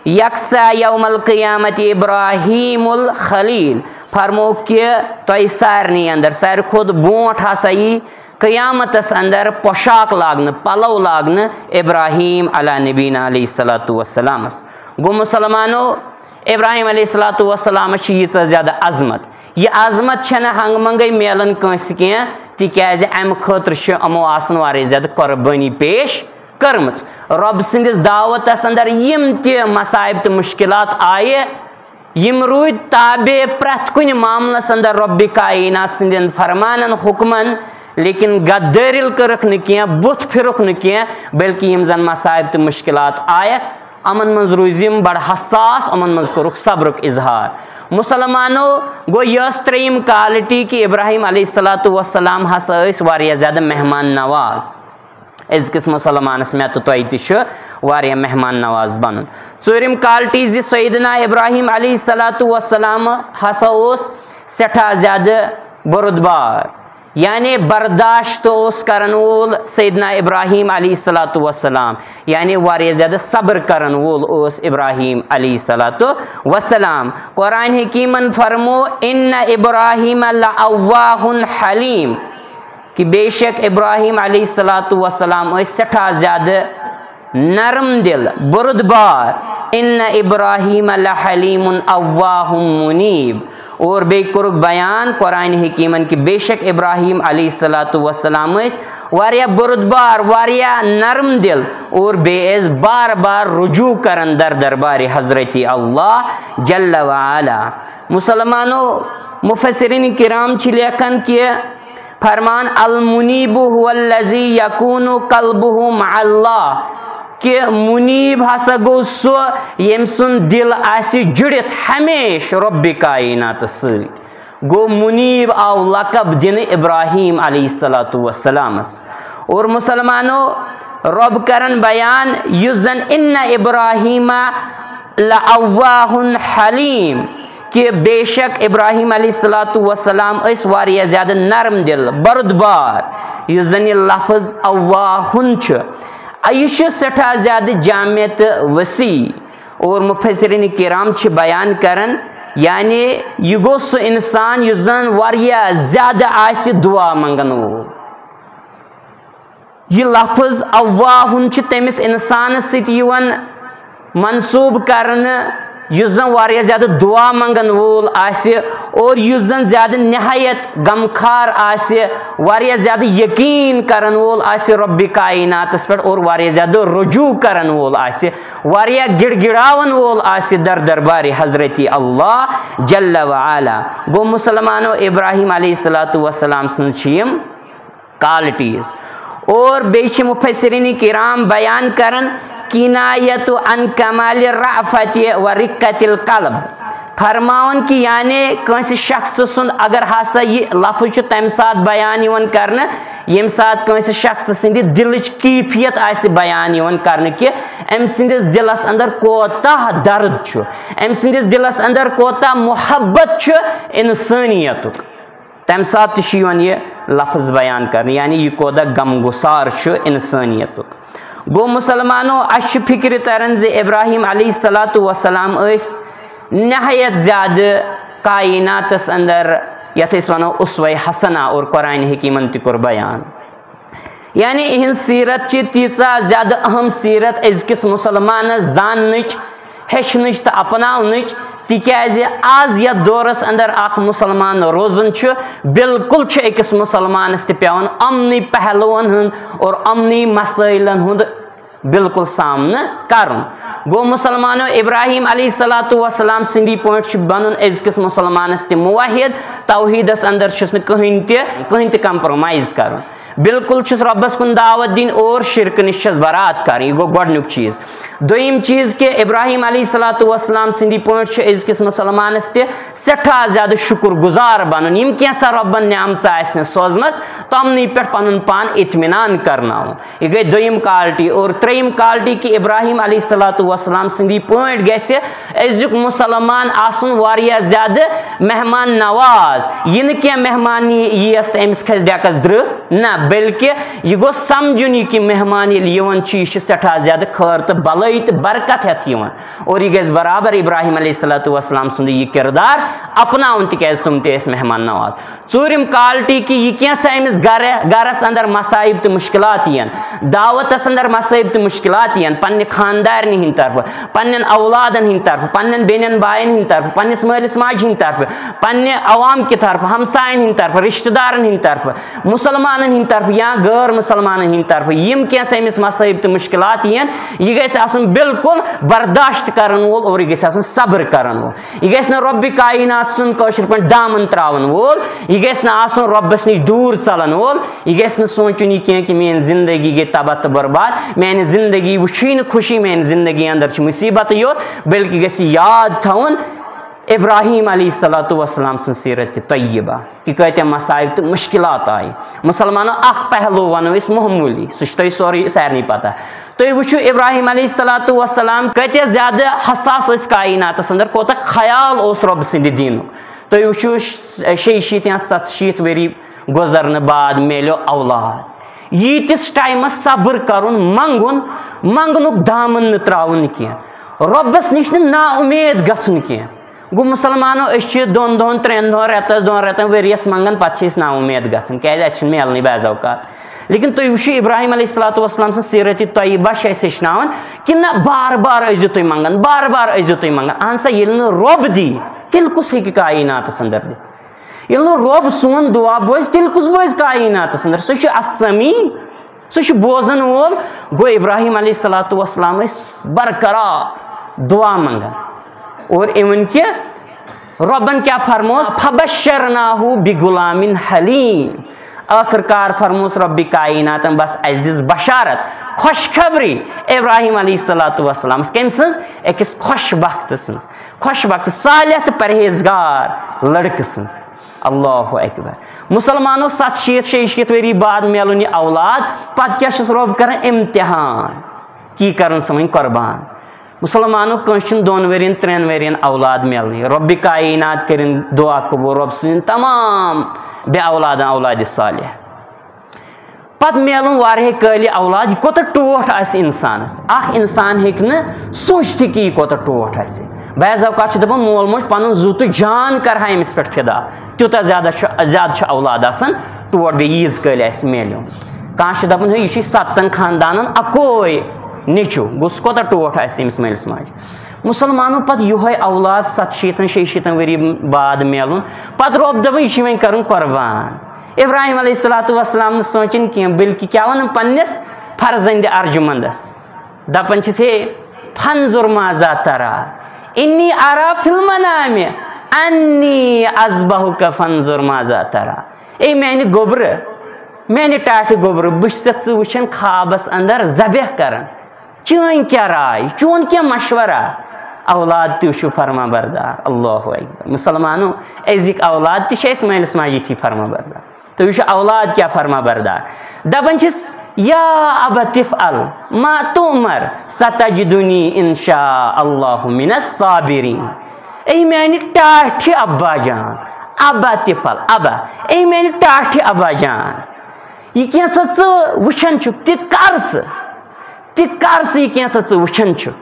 یکسا یوم القیامت ابراہیم الخلیل۔ فرمووُکھ کہِ تۄہہِ سارنٕے اندر ساروی کھۄتہٕ برونٛٹھ ہسا یی قیامتس اندر پوشاک لاگنہٕ، پلو لاگنہٕ ابراہیم علی نبینا علیہ الصلوۃ والسلامس۔ گوٚو مسلمانو، ابراہیم علیہ الصلوۃ والسلامس چھِ ییٖژاہ زیادٕ عظمت۔ یہِ عظمت چھنہٕ ہنگہٕ منگے میلان کٲنٛسہِ کینٛہہ، تِکیازِ امہِ خٲطرٕ چھِ یِمو آسان واریاہ زیادٕ قۄربٲنی پیش کٔرمٕژ۔ رۄب سٕنٛدِس دعوتس اندر یِم تہِ مصائب تہٕ مشکلات آیہِ، یِم روٗدۍ تابع پرٛٮ۪تھ کُنہِ معاملس اندر رۄبِ کاینات سٕنٛدٮ۪ن فرمانن، حُکمن، لیکن غدٲرِل کٔرٕکھ نہٕ کینٛہہ، بُتھ پھِرُکھ نہٕ کینٛہہ، بلکہِ یِم زن مصائب تہٕ مشکلات آیکھ، یِمن منٛز روٗزۍ یِم بڑٕ حساس، یِمن منٛز کوٚرُکھ صبرُک اظہار۔ مسلمانو، گوٚو یہِ ٲس ترٛیٚیِم quality کہِ ابراہیم علیہ الصلوۃ والسلام ہسا ٲسۍ واریاہ زیادٕ مہمان نواز۔ أزکِس مسلمانس، مےٚ تہٕ تۄہہِ تہِ چھُ واریاہ مہمان نواز بنُن۔ ژوٗرِم quality زِ سیدنا ابراہیم علیہ الصلوۃ والسلام ہسا اوس سٮ۪ٹھاہ زیادٕ بردبار، یعنی برداشت اوس کرن وول سیدنا ابراہیم علیہ الصلوۃ والسلام، یعنی واریاہ زیادٕ صبر کرن وول اوس ابراہیم علیہ الصلوۃ والسلام۔ قرآن حکیمن فرمو، ان ابراہیم لأواہ حلیم، کہِ بے شک ابراہیم علیہ الصلوۃ والسلام ٲسۍ سٮ۪ٹھاہ زیادٕ نرم دل، بردبار۔ ان ابراہیم لحلیم اواہ منیب۔ اور بیٚیہِ کوٚرُکھ بیان قرآن حکیمن کہِ بے شک ابراہیم علیہ الصلوۃ والسلام ٲسۍ واریاہ بردبار، واریاہ نرم دل، اور بیٚیہِ ٲسۍ بار بار رجوع کران در دربارِ حضرت اللہ جل وعلا۔ مسلمانو، مفسرین کرام چھِ لیکھان کہِ فرمان، المنیب هو الذی یکون قلبہ مع اللہ، کہِ منیب ہسا گوٚو سُہ ییٚمۍ سُنٛد دل آسہِ جُڑِتھ ہمیشہِ رۄبِ کایناتس سۭتۍ۔ گوٚو منیب آو لقب دِنہٕ ابراہیم علیہ الصلوۃ والسلامس۔ اور مسلمانو، رۄب کرن بیان یُس زن ان ابراہیم لأواہ حلیم، کہِ بے شک ابراہیم علیہ الصلوۃ والسلام ٲسۍ واریاہ زیادٕ نرم دل، بردبار۔ یُس زن یہِ لفظ اواہن چھُ، یہِ چھُ سٮ۪ٹھاہ زیادٕ جامع تہٕ وسیع۔ اور مفسرین کرام چھِ بیان کران، یعنی یہِ گوٚو سُہ انسان یُس زن واریاہ زیادٕ آسہِ دعا منگن وول۔ یہِ لفظ اواہن چھُ تٔمِس انسانس سۭتۍ یِوان منسوب کرنہٕ یُس زن واریاہ زیادٕ دعا منگن وول آسہِ اور یُس زن زیادٕ نہایت غمخار آسہِ، واریاہ زیادٕ یقین کرن وول آسہِ رۄبِ کائناتس پٮ۪ٹھ اور واریاہ زیادٕ رجوع کرن وول آسہِ، واریاہ گڑگڑاون وول آسہِ در دربارِ حضرتِ اللہ جل و علا۔ گوٚو مسلمانو، ابراہیم علیہ الصلوۃ والسلام سٕنٛز چھِ یِم qualities۔ اور بیٚیہِ چھِ مفسرین کرام بیان کران کنایت عن کمال رأفت و رقت القلب، فرماوان کہ یعنی کٲنٛسہِ شخص سُنٛد اگر ہسا یہِ لفظ چھُ تمہِ ساتہٕ بیان یِوان کرنہٕ ییٚمہِ ساتہٕ کٲنٛسہِ شخص سٕنٛدِ دلٕچ کیفیت آسہِ بیان یِوان کرنہٕ کہ أمۍ سٕنٛدِس دلس اندر کوتاہ درد چھُ، أمۍ سٕنٛدِس دلس اندر کوتاہ محبت چھُ انسٲنیتُک۔ تمہِ ساتہٕ تہِ چھُ یِوان یہِ لفظ بیان کرنہٕ، یعنی یہِ کوتاہ غم گسار چھُ انسٲنیتُک۔ گوٚو مسلمانو، اسہِ چھِ فکرِ تران زِ ابراہیم علیہ الصلوۃ والسلام ٲسۍ نہایت زیادٕ کائناتس اندر، یتھ أسۍ ونو اسوہ حسنہ، اور قرآن حکیمن تہِ کوٚر بیان۔ یعنی اِہِنٛز سیرت چھِ تیٖژاہ زیادٕ اہم سیرت أزکِس مُسلمانَس زاننٕچ، ہیٚچھنٕچ تہٕ اپناونٕچ، تِکیٛازِ آز یَتھ دورَس اندر اکھ مُسلمان روزُن چھُ، بالکل چھُ أکِس مُسلمانَس تہِ پٮ۪وان یِمنٕے پہلوَن ہُنٛد اور یِمنٕے مسٲیلَن ہُنٛد بالکل سامنہٕ کرُن۔ گوٚو مسلمانو، ابراہیم علیہ الصلوۃ والسلام سٕنٛدی پٲٹھۍ چھُ بنُن أزکِس مسلمانس تہِ موحد، توحیدس اندر چھُس نہٕ کٕہٕنۍ تہِ، کٕہٕنۍ تہِ compromise کرُن۔ بالکل چھُس رۄبس کُن دعوت دِنۍ اور شرکہٕ نِش چھَس برات کرٕنۍ۔ یہِ گوٚو گۄڈٕنیُک چیٖز۔ دوٚیِم چیٖز کہِ ابراہیم علیہ الصلوۃ والسلام سٕنٛدی پٲٹھۍ چھُ أزکِس مسلمانس تہِ سٮ۪ٹھاہ زیادٕ شُکُر گُزار بنُن۔ یِم کینٛژھا رۄبن نعمژٕ آسنس سوزمژ، تِمنٕے پٮ۪ٹھ پنُن پان اطمینان کرناوُن۔ یہِ گٔے دوٚیِم quality۔ اور ترٛیٚیِم quality کہِ ابراہیم علیہ الصلوۃ والسلام سٕنٛدی پٲٹھۍ گژھِ أزیُک مُسلمان آسُن واریاہ زیادٕ مہمان نواز۔ یہِ نہٕ کینٛہہ مہمان یی، یِیَس تہٕ أمِس کھسہِ ڈٮ۪کَس درٕہ، نہ، بلکہِ یہِ گوٚژھ سمجھُن یہِ کہِ مہمان ییٚلہِ یِوان چھُ، یہِ چھُ سٮ۪ٹھاہ زیادٕ خٲر تہٕ بلٲیی تہٕ برکت ہٮ۪تھ یِوان۔ اور یہِ گژھِ برابر ابراہیم علیہ الصلوۃ والسلام سُنٛدُے یہِ کردار اپناوُن، تِکیٛازِ تِم تہِ ٲسۍ مہمان نواز۔ ژوٗرِم quality کہِ یہِ کینٛژھا أمِس گرٕ، گرس اندر مصائب تہٕ مُشکلات یِن، دعوتس اندر مصائب تہٕ مُشکلات یِن، پننہِ خاندارنہِ ہٕنٛدِ طرفہٕ، پننٮ۪ن اولادن ہٕنٛدِ طرفہٕ، پننٮ۪ن بیٚنٮ۪ن باین ہٕنٛدِ طرفہٕ، پننِس مٲلِس ماجہِ ہٕنٛدِ طرفہٕ، پننہِ عوام کہِ طرفہٕ، ہمساین ہٕنٛدِ طرفہٕ، رشتہٕ دارن ہٕنٛدِ طرفہٕ، مُسلمانن ہٕنٛدِ طرفہٕ یا غٲر مُسلمانن ہٕنٛدِ طرفہٕ، یِم کینٛژھا أمِس مصائب تہٕ مُشکلات یِن، یہِ گژھِ آسُن بالکل برداشت کرن وول اور یہِ گژھِ آسُن صبر کرن وول۔ یہِ گژھِ نہٕ رۄبِ کائنات سُنٛد، کٲشِر پٲٹھۍ، دامن تراون وول، یہِ گژھِ نہٕ آسُن رۄبس نِش دوٗر ژلن وول، یہِ گژھِ نہٕ سونٛچُن یہِ کینٛہہ کہِ میٲنۍ زندگی گٔے تباہ تہٕ برباد، میانہِ زندگی وٕچھُے نہٕ خوشی، میانہِ زندگی اندر چھِ مُصیبتٕے یوت، بلکہِ گژھِ یاد تھاوُن ابراہیم علیہ الصلوۃ والسلام سٕنٛز سیرت طیبہ کہِ کۭتیاہ مصائب تہٕ مُشکلات آیہِ۔ مُسلمانو، اکھ پہلو ونو أسۍ معموٗلی، سُہ چھُ تۄہہِ سورُے، سارنٕے پتہ۔ تُہۍ وٕچھِو، ابراہیم علیہ الصلوۃ والسلام کۭتیاہ زیادٕ حساس ٲسۍ کائناتس اندر، کوٗتاہ خیال اوس رۄب سٕنٛدِ دیٖنُک۔ تُہۍ وٕچھِو، ش-، شیٚیہِ شیٖتھ یا ستہٕ شیٖتھ ؤری گُزرنہٕ بعد میلیو اولاد۔ ییٖتِس ٹایمس صبر کرُن، منگُن، منگنُک دامن نہٕ تراوُن کینٛہہ، رۄبس نِش نہٕ نا اُمید گژھُن کینٛہہ۔ گوٚو مُسلمانو، أسۍ چھِ دۄن دۄہن، ترٛٮ۪ن دۄہن، رٮ۪تس، دۄن رٮ۪تن، ؤریس منٛگان، پتہٕ چھِ أسۍ نا اُمید گژھان، کیازِ اَسہِ چھُنہٕ میلنٕے بعض اوقات۔ لیکن تُہۍ وٕچھِو، ابراہیم علیہ الصلوۃ والسلام سٕنٛز سیرت طیبہ چھِ اَسہِ ہیٚچھناوان کہِ نہ، بار بار ٲسۍزیو تُہۍ منٛگان، بار بار ٲسۍزیو تُہۍ منٛگان۔ اہن سا، ییٚلہِ نہٕ رۄب دی، تیٚلہِ کُس ہیٚکہِ کائناتس اندر دِتھ؟ ییٚلہِ نہٕ رۄب سون دُعا بوزِ، تیٚلہِ کُس بوزِ کائناتس اندر؟ سُہ چھُ السمیع۔ سُہ چھُ بوزن وول۔ گوٚو، ابراہیم علیہ الصلوۃ والسلام ٲسۍ برقرار دعا منگان۔ اور even کہِ رۄبن کیٛاہ فرموس؟ فبشرناہ بغلام حلیم۔ ٲخٕر کار فرموس رۄبِ کائناتن، بس، اَسہِ دِژ بشارت، خوشخبری ابراہیم علیہ الصلوۃ والسلامس۔ کٔمۍ سٕنٛز؟ أکِس خوش بخت سٕنٛز، خوش بخت، صالح تہٕ پرہیزگار لڑکہٕ سٕنٛز۔ اللہ اکبر۔ مسلمانو، ستھ شیٖتھ شیٚیہِ شیٖتھ ؤری بعد میلُن یہِ اولاد، پتہٕ کیٛاہ چھُس رۄب کران؟ امتحان۔ کی کرن سٲنۍ قربان؟ مسلمانو، کٲنٛسہِ چھُنہٕ دۄن ؤرین، ترٛٮ۪ن ؤرین اولاد میلنٕے۔ رۄبِ کائنات کٔرِن دعا قبول، رۄب سٕنٛدٮ۪ن تمام بے اولادن اولادِ صالح۔ پتہٕ میلُن واریاہہِ کٲلہِ اولاد، یہِ کوٗتاہ ٹوٹھ آسہِ انسانس۔ اکھ انسان ہیٚکہِ نہٕ سوٗنٛچتھٕے کہِ یہِ کوٗتاہ ٹوٹھ آسہِ۔ بعض اوقات چھِ دپان، مول موج پنُن زُو تہٕ جان کرہا أمِس پٮ۪ٹھ فدا، تیوٗتاہ زیادٕ چھُ، زیادٕ چھُ اولاد آسان ٹوٹھ، بیٚیہِ ییٖژ کٲلۍ آسہِ میلیومُت۔ کانٛہہ چھُ دپان، ہے، یہِ چھُے ستن خاندانن اکوے نیٚچو، گوٚو سُہ کوٗتاہ ٹوٹھ آسہِ أمِس مٲلِس ماجہِ۔ مسلمانو، پتہٕ یِہوے اولاد ستھ شیٖتن، شیٚیہِ شیٖتن ؤری بعد میلُن، پتہٕ رۄب دپان، یہِ چھُے وۄنۍ کرُن قربان۔ ابراہیم علیہ الصلوۃ والسلام نہٕ سونٛچان کینٛہہ، بلکہِ کیٛاہ ونان پننِس فرزندِ ارجمندس؟ دپان چھِس، ہے، فانظر ماذا ترى، انی ارى فی المنام انی اذبحک فانظر ماذا ترى۔ اے میانہِ گوٚبرٕ، میانہِ ٹاٹھہِ گوٚبرٕ، بہٕ چھُسے ژٕ وٕچھان خوابس اندر ذبح کران۔ چٲنۍ کیٛاہ راے؟ چون کیٛاہ مشورہ؟ اولاد تہِ چھُ فرما بردار۔ اللہ اکبر۔ مسلمانو، أزِکۍ اولاد تہِ چھِ اَسہِ مٲلِس ماجہِ یِتھی فرما بردار۔ تُہۍ وٕچھِو اولاد کیٛاہ فرما بردار۔ دَپان چھِس، یا ابت افعل ما تؤمر ستجدنی ان شاء اللہ من الصابرین۔ اے میانہِ ٹاٹھہِ ابا جان، ابت افعل، ابا، اے میانہِ ٹاٹھہِ ابا جان، یہِ کینٛژھا ژٕ وٕچھان چھُکھ، تہِ کر ژٕ، تہِ کر ژٕ یہِ کینٛژھا ژٕ وٕچھان چھُکھ۔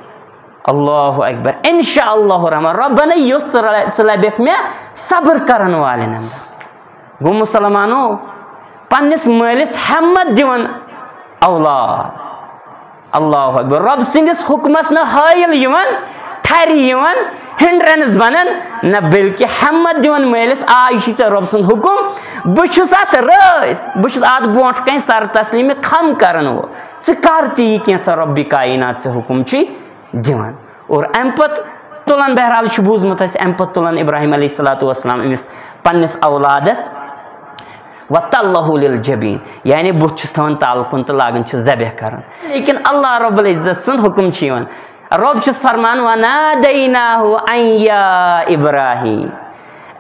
اللہ اکبر۔ ان شاء اللہ الرحمن، رۄبنہ یُس ژٕ رَ-، ژٕ لبکھ مےٚ صبر کرن والٮ۪ن اندر۔ گوٚو مسلمانو، پننِس مٲلِس ہمت دِوان اولاد۔ اللہ اکبر۔ رۄب سٕنٛدِس حُکمس نہٕ حٲیِل یِوان، ٹھرِ یِوان، ہنڈرنس بنان، نہ بلکہِ ہمت دِوان مٲلِس، آ، یہِ چھُے ژےٚ رۄب سُنٛد حُکم، بہٕ چھُس اتھ رٲضۍ، بہٕ چھُس اتھ برونٛٹھ کنہِ سر تسلیٖمہِ خم کرن وول۔ ژٕ کر تہِ یہِ کینٛژھا رۄبِ کائنات ژےٚ حُکم چھُے دِوان۔ اور امہِ پتہٕ تُلان، بہرحال چھُ بوٗزمُت اَسہِ، امہِ پتہٕ تُلان ابراہیم علیہ الصلوۃ والسلام أمِس پننِس اولادس، وَتَلَّهُ لِلْجَبِينِ، یعنی بُتھ چھُس تھاوان تَل کُن تہٕ لاگان چھُس ذبح کرُن۔ لیکن اللہ رب العزت سُنٛد حُکم چھُ یِوان، رۄب چھُس فرمان، وَنَادَيْنَاهُ أَن يَا إِبْرَاهِيمُ۔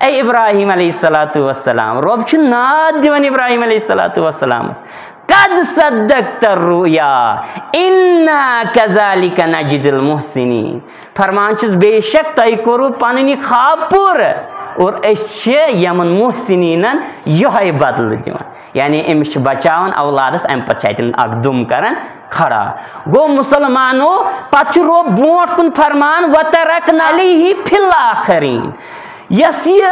اے ابراہیم علیہ الصلوۃ والسلام، رۄب چھُ ناد دِوان ابراہیم علیہ الصلوۃ والسلامس، قد صدقت الرؤيا إنا كذلك نجزي المحسنين۔ فرمان چھُس، بے شک تۄہہِ کوٚروٕ پنٕنۍ یہِ خواب پوٗرٕ، اور أسۍ چھِ یِمن محسنینن یِہوٚے بدلہٕ دِوان۔ یعنی أمِس چھِ بچاوان اولادس، امہِ پتہٕ چھِ اتٮ۪ن اکھ دُم کران کھڑا۔ گوٚو مسلمانو، پتہٕ چھُ رۄب برونٛٹھ کُن فرمان، وترکنا علیہ فی الآخرین۔ یۄس یہِ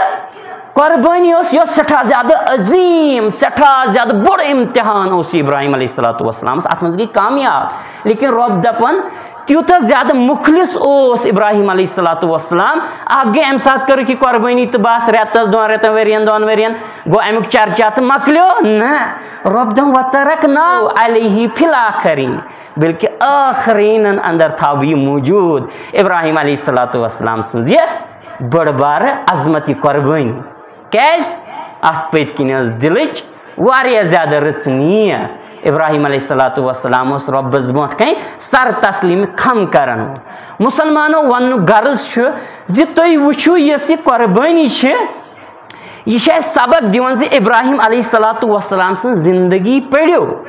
قۄربٲنی ٲس، یۄس سٮ۪ٹھاہ زیادٕ عظیٖم، سٮ۪ٹھاہ زیادٕ بوٚڑ امتحان اوس یہِ ابراہیم علیہ الصلوۃ والسلامس، اتھ منٛز گٔے کامیاب۔ لیکن رۄب دپان، تیوٗتاہ زیادٕ مُخلص اوس ابراہیم علیہ الصلوۃ والسلام، اکھ گٔے امہِ ساتہٕ کٔرٕکھ یہِ قۄربٲنی تہٕ بس، رٮ۪تس، دۄن رٮ۪تن، ؤرین، دۄن ؤرین گوٚو امیُک چرچا تہٕ مۄکلیو؟ نہ، رۄب دپان، وترکنا علیہ فی الآخرین، بلکہ آخرینن اندر تھاو بہٕ یہِ موجود، ابراہیم علیہ الصلوۃ والسلام سٕنٛز یہِ بٔڑ بارٕ عظمت، یہِ قۄربٲنی۔ کیازِ؟ اتھ پٔتۍ کِنۍ ٲس دِلٕچ واریاہ زیادٕ رٕژ نیت۔ ابراہیم علیہ الصلوۃ والسلام اوس رۄبس برونٛٹھ کنہِ سر تسلیٖم خم کران۔ مسلمانو، وننُک غرض چھُ زِ تُہۍ وٕچھِو، یۄس یہِ قۄربٲنی چھِ، یہِ چھِ اَسہِ سبق دِوان زِ ابراہیم علیہ الصلوۃ والسلام سٕنٛز زندگی پٔرِو،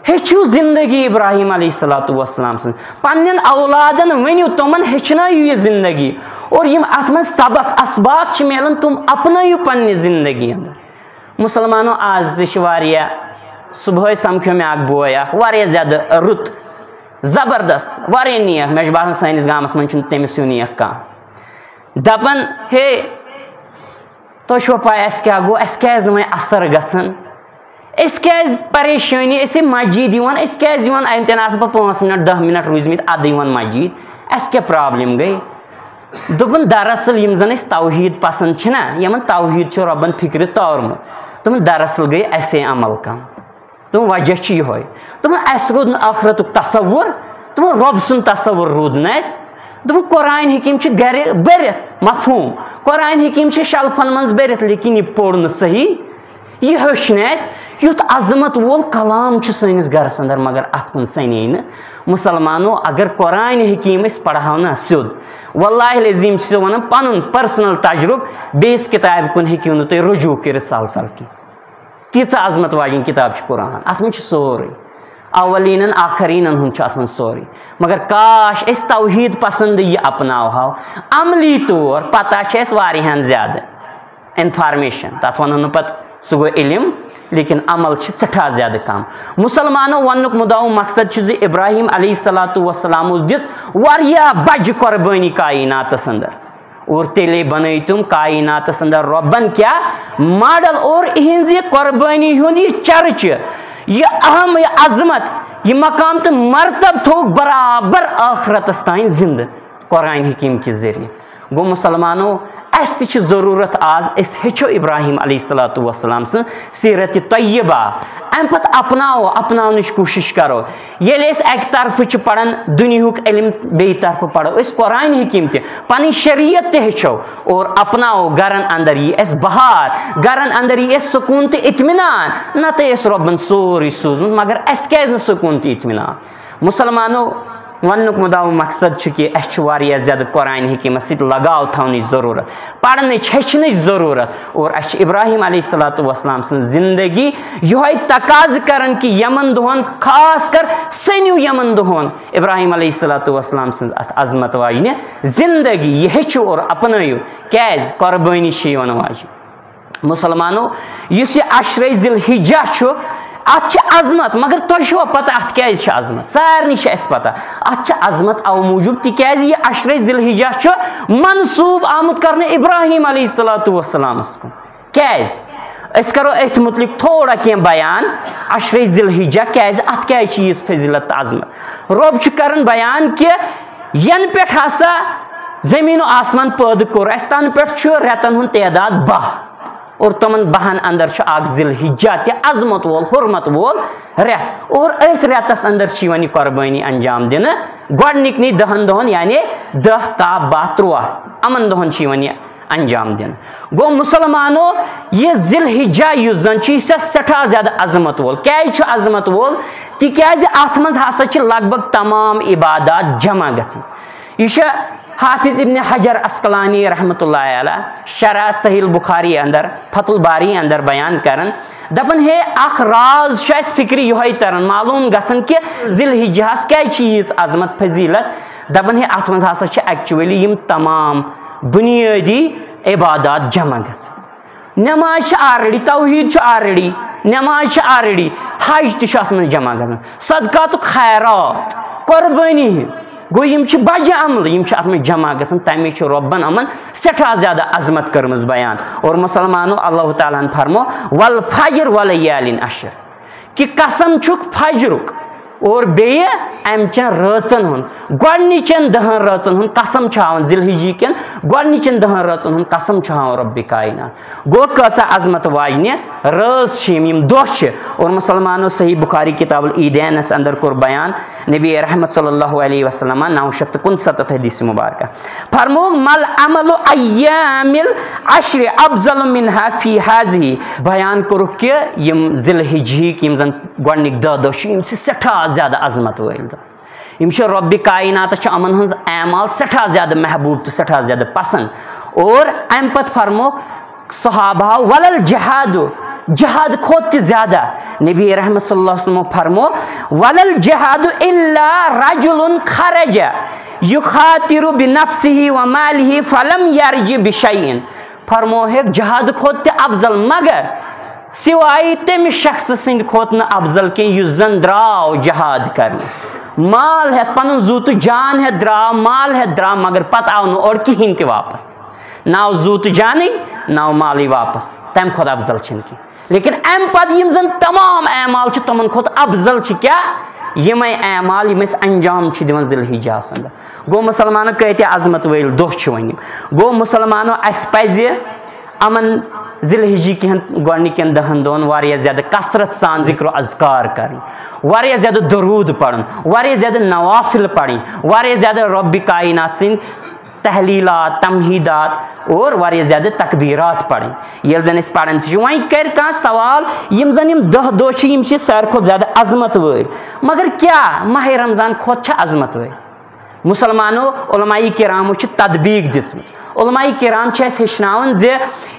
ہیٚچھِو زندگی ابراہیم علیہ الصلوۃ والسلام سٕنٛز، پننٮ۪ن اولادن ؤنِو، تِمن ہیٚچھنٲیِو یہِ زندگی، اور یِم اتھ منٛز سبق اسباق چھِ میلان، تِم اپنٲیِو پننہِ زندگی اندر۔ مسلمانو، آز تہِ چھِ واریاہ، صبحٲے سمکھیو مےٚ اکھ بوے اکھ، واریاہ زیادٕ رُت، زبردست، واریاہ نیک، مےٚ چھُ باسان سٲنِس گامس منٛز چھُنہٕ تٔمِس ہیوٗ نیک کانٛہہ۔ دپان، ہے، تۄہہِ چھُوا پَے اَسہِ کیٛاہ گوٚو؟ اَسہِ کیٛازِ نہٕ وۄنۍ اثر گژھان؟ أسۍ کیٛازِ پریشٲنی؟ أسۍ ہے مسجد یِوان، أسۍ کیٛازِ یِوان؟ اَتٮ۪ن آسہٕ بہٕ پانٛژھ منٹ، دَہ منٹ روٗزمٕتۍ اَدٕ یِوان مسجد۔ اَسہِ کیٛاہ problem گٔے؟ دوٚپُن، دراصل یِم زَن أسۍ توحیٖد پسنٛد چھِنہ، یِمن توحیٖد چھُ رۄبن فِکرِ تورمُت۔ دوٚپُن، دراصل گٔے اَسے عمل کم۔ دوٚپُن، وجہ چھُ یِہوٚے۔ دوٚپُن، اَسہِ روٗد نہٕ ٲخرتُک تصوُر، دوٚپُن، رۄب سُنٛد تصوُر روٗد نہٕ اَسہِ۔ دوٚپُن، قرآن حکیٖم چھِ گرِ بٔرِتھ، مفہوٗم، قرآن حکیٖم چھِ شلفن منٛز بٔرِتھ، لیکن یہِ پوٚر نہٕ صحیح، یہِ ہیوٚچھ نہٕ اَسہِ۔ یُتھ عظمت وول کلام چھُ سٲنِس گرس اندر، مگر اَتھ کُن سنے نہٕ۔ مسلمانو، اگر قرآن حکیٖم أسۍ پرہاو نا سیوٚد، واللہ العظیم چھُ ژےٚ وَنان پَنُن personal تجرُبہٕ، بیٚیِس کِتابہِ کُن ہیٚکِو نہٕ تُہۍ رجوع کٔرِتھ سَلسَل کینٛہہ۔ تیٖژاہ عظمت واجیٚنۍ کِتاب چھِ قرآن، اَتھ منٛز چھُ سورُے۔ اولینن آخرینن ہُنٛد چھُ اَتھ منٛز سورُے۔ مگر کاش أسۍ توحیٖد پسنٛد یہِ اپناوہاو عملی طور، پتہ چھِ اَسہِ واریاہن زیادٕ information، تَتھ وَنو نہٕ پتہٕ سُہ گوٚو علم، لیکن عمل چھِ سٮ۪ٹھاہ زیادٕ کم۔ مُسلمانو وننُک مُدعا و مقصد چھُ زِ ابراہیم علیہ الصلوۃ والسلام اوس دِژ واریاہ بجہِ قۄربٲنی کائناتس اندر۔ اور تیٚلے بنٲے تِم کائناتس اندر رۄبن کیٛاہ ماڈل، اور اِہنٛزِ قۄربٲنی ہُنٛد یہِ چرچہٕ، یہِ اہم، یہِ عظمت، یہِ مقام تہٕ مرتب تھوٚوُکھ برابر ٲخرتس تام زندٕ قرآن حکیم کہِ ذٔریعہٕ۔ گوٚو مُسلمانو، اَسہِ تہِ چھِ ضروٗرت آز أسۍ ہیٚچھو ابراہیم علیہ الصلوۃ والسلام سٕنٛز سیرت طیبہ، اَمہِ پتہٕ اپناوو، اپناونٕچ کوٗشِش کرو۔ ییٚلہِ أسۍ اَکہِ طرفہٕ چھِ پران دُنیاہُک علم، بیٚیہِ طرفہٕ پرو أسۍ قرآن حکیم تہِ، پنٕنۍ شریعت تہِ ہیٚچھو اور اپناوو۔ گرن اندر یی اَسہِ بہار، گرن اندر یی اَسہِ سکوٗن تہٕ اطمینان۔ نتہٕ اَسہِ رۄبن سورُے سوٗزمُت، مگر اَسہِ کیازِ نہٕ سکوٗن تہٕ اطمینان؟ مُسلمانو، وننُک مُدعا و مقصد چھُ کہِ اَسہِ چھُ واریاہ زیادٕ قرآن حکیمس سۭتۍ لگاو تھاونٕچ ضروٗرت، پرنٕچ، ہیٚچھنٕچ ضروٗرت۔ اور اَسہِ چھُ ابراہیم علیہ الصلوۃ والسلام سٕنٛز زندگی یِہوٚے تقاضہٕ کران کہِ یِمن دۄہن، خاص کر سٔنِو یِمن دۄہن ابراہیم علیہ الصلوۃ والسلام سٕنٛز اَتھ عظمت واجنہِ زندگی، یہِ ہیٚچھِو اور اپنٲیِو۔ کیازِ؟ قۄربٲنی چھِ یِوان واجہِ۔ مُسلمانو، یُس یہِ عشرے ذی الحجہ چھُ، اَتھ چھِ عظمت، مگر تۄہہِ چھُوا پتہ اَتھ کیازِ چھِ عظمت؟ سارنٕے چھِ اَسہِ پتہ۔ اَتھ چھِ عظمت اَوٕ موٗجوٗب، تِکیازِ یہِ عشرے ذی الحجہ چھُ منسوٗب آمُت کرنہٕ ابراہیم علیہ الصلوۃ والسلامس کُن۔ کیازِ؟ أسۍ کرو أتھۍ مُتعلِق تھوڑا کینٛہہ بیان، عشرے ذی الحجہ کیازِ، اَتھ کیازِ چھِ ییٖژ فضیلت تہٕ عظمت؟ رۄب چھُ کران بیان کہِ ینہٕ پٮ۪ٹھ ہسا زٔمیٖن و آسمان پٲدٕ کوٚر اَسہِ، تَنہٕ پٮ۪ٹھ چھُ رٮ۪تن ہُنٛد تعداد باہ۔ اور تِمن باہن اندر چھُ اکھ ذی الحجہ تہِ عظمت وول، حرمت وول رٮ۪تھ۔ اور أتھۍ رٮ۪تس اندر چھِ یِوان یہِ قۄربٲنی انجام دِنہٕ، گۄڈٕنِکۍ دہن دۄہن، یعنی دَہ، کاہ، باہ، تُرٛواہ، یِمن دۄہن چھِ یِوان یہِ انجام دِنہٕ۔ گوٚو مُسلمانو، یہِ ذی الحجہ یُس زن چھُ، یہِ چھُ سٮ۪ٹھاہ زیادٕ عظمت وول۔ کیازِ چھُ عظمت وول؟ تِکیازِ اتھ منٛز ہسا چھِ لگ بگ تمام عبادات جمع گژھان۔ یہِ چھُ حافظ ابن حجر عسقلانی رحمۃ اللہ علیہ شرح صحیح البخاری اندر، فتح الباری اندر بیان کران، دپان، ہے، اکھ راز چھُ اسہِ فکرِ یِہوٚے تران، معلوم گژھان کہِ ذی الحجہس کیازِ چھِ ییٖژ عظمت، فضیلت۔ دپان، ہے، اتھ منٛز ہسا چھِ actually یِم تمام بنیٲدی عبادات جمع گژھان۔ نماز چھِ already، توحیٖد چھُ already، نماز چھِ already، حج تہِ چھُ اتھ منٛز جمع گژھان، صدقاتُک خیرات، قۄربٲنی ہُنٛد۔ گوٚو، یِم چھِ بجہِ عملہٕ، یِم چھِ اتھ منٛز جمع گژھان، تمے چھُ رۄبن یِمن سٮ۪ٹھاہ زیادٕ عظمت کٔرمٕژ بیان۔ اور مُسلمانو، اللہ تعالیٰ ہن فرمو، "والفجر وليال عشر"، کہِ قسم چھُکھ فجرُک اور بیٚیہِ امہِ چٮ۪ن رٲژن ہُنٛد، گۄڈنِچٮ۪ن دہن رٲژن ہُنٛد قسم چھُ ہاوان، ذی الحجہ کٮ۪ن گۄڈنِچٮ۪ن دہن رٲژن ہُنٛد قسم چھُ ہاوان رۄبِ کائنات۔ گوٚو، کۭژاہ عظمت واجنہِ رٲژ چھِ یِم، یِم دۄہ چھِ۔ اور مُسلمانو، صحیح بخاری کتاب العیدینس اندر کوٚر بیان نبی رحمت صلی اللہ علیہ وسلم نو شیٚتھ تہٕ کُنسَتتھ حدیث مبارکہ۔ فرموو، "ما العمل ایام العشر افضل منها فی هذه"۔ بیان کوٚرُکھ کہِ یِم ذی الحجہٕکۍ یِم زن گۄڈنِکۍ دَہ دۄہ چھِ، یِم چھِ سٮ۪ٹھاہ زیادٕ عظمت وٲلۍ دۄہ۔ یِم چھِ رۄبِ کائناتس چھِ یِمن ہٕنٛز اعمال سٮ۪ٹھاہ زیادٕ محبوب تہٕ سٮ۪ٹھاہ زیادٕ پسند۔ اور امہِ پتہٕ فرموو صحابہ، "ولل جہاد"، جہاد کھۄتہٕ تہِ زیادٕ۔ نبی رحمت صلی اللہ علیہ وسلم فرموو، "ولل جہاد الا رجل خرج یخاطر بنفسه وماله فلم یرج بشیء"۔ فرموو ہے، جہاد کھۄتہٕ تہِ افضل، مگر سوائے تمہِ شخص سٕنٛدِ کھۄتہٕ نہٕ افضل کینٛہہ یُس زن درٛاو جہاد کرنہِ، مال ہٮ۪تھ، پنُن زُو تہٕ جان ہٮ۪تھ درٛاو، مال ہٮ۪تھ درٛاو، مگر پتہٕ آو نہٕ اورٕ کِہینۍ تہِ واپس۔ نہ آو زُو تہٕ جانٕے، نہ آو مالٕے واپس۔ تمہِ کھۄتہٕ افضل چھِنہٕ کینٛہہ۔ لیکن امہِ پتہٕ یِم زن تمام اعمال چھِ، تِمن کھۄتہٕ افضل چھِ کیٛاہ؟ یِمے اعمال یِم أسۍ انجام چھِ دِوان ذی الحجہس اندر۔ گوٚو، مسلمانن کۭتیاہ عظمت وٲلۍ دۄہ چھِ وۄنۍ یِم۔ گوٚو، مسلمانو، اسہِ پزِ یِمن ذی الحجہ کٮ۪ن گۄڈنِکٮ۪ن دہن دۄہن واریاہ زیادٕ کثرت سان ذکر و اذکار کرٕنۍ، واریاہ زیادٕ درود پرُن، واریاہ زیادٕ نوافل پرٕنۍ، واریاہ زیادٕ رۄبِ کائنات سٕنٛدۍ تحلیلات، تمہیدات اور واریاہ زیادٕ تکبیرات پرٕنۍ۔ ییٚلہِ زن أسۍ پران تہِ چھِ، وۄنۍ کرِ کانٛہہ سوال، یِم زن یِم دَہ دۄہ چھِ، یِم چھِ ساروی کھۄتہٕ زیادٕ عظمت وٲلۍ، مگر کیٛاہ ماہِ رمضان کھۄتہٕ چھا عظمت وٲلۍ؟ مسلمانو، علماء کرامو چھِ تطبیق دِژمٕژ۔ علماء کرام چھِ اَسہِ ہیٚچھناوان زِ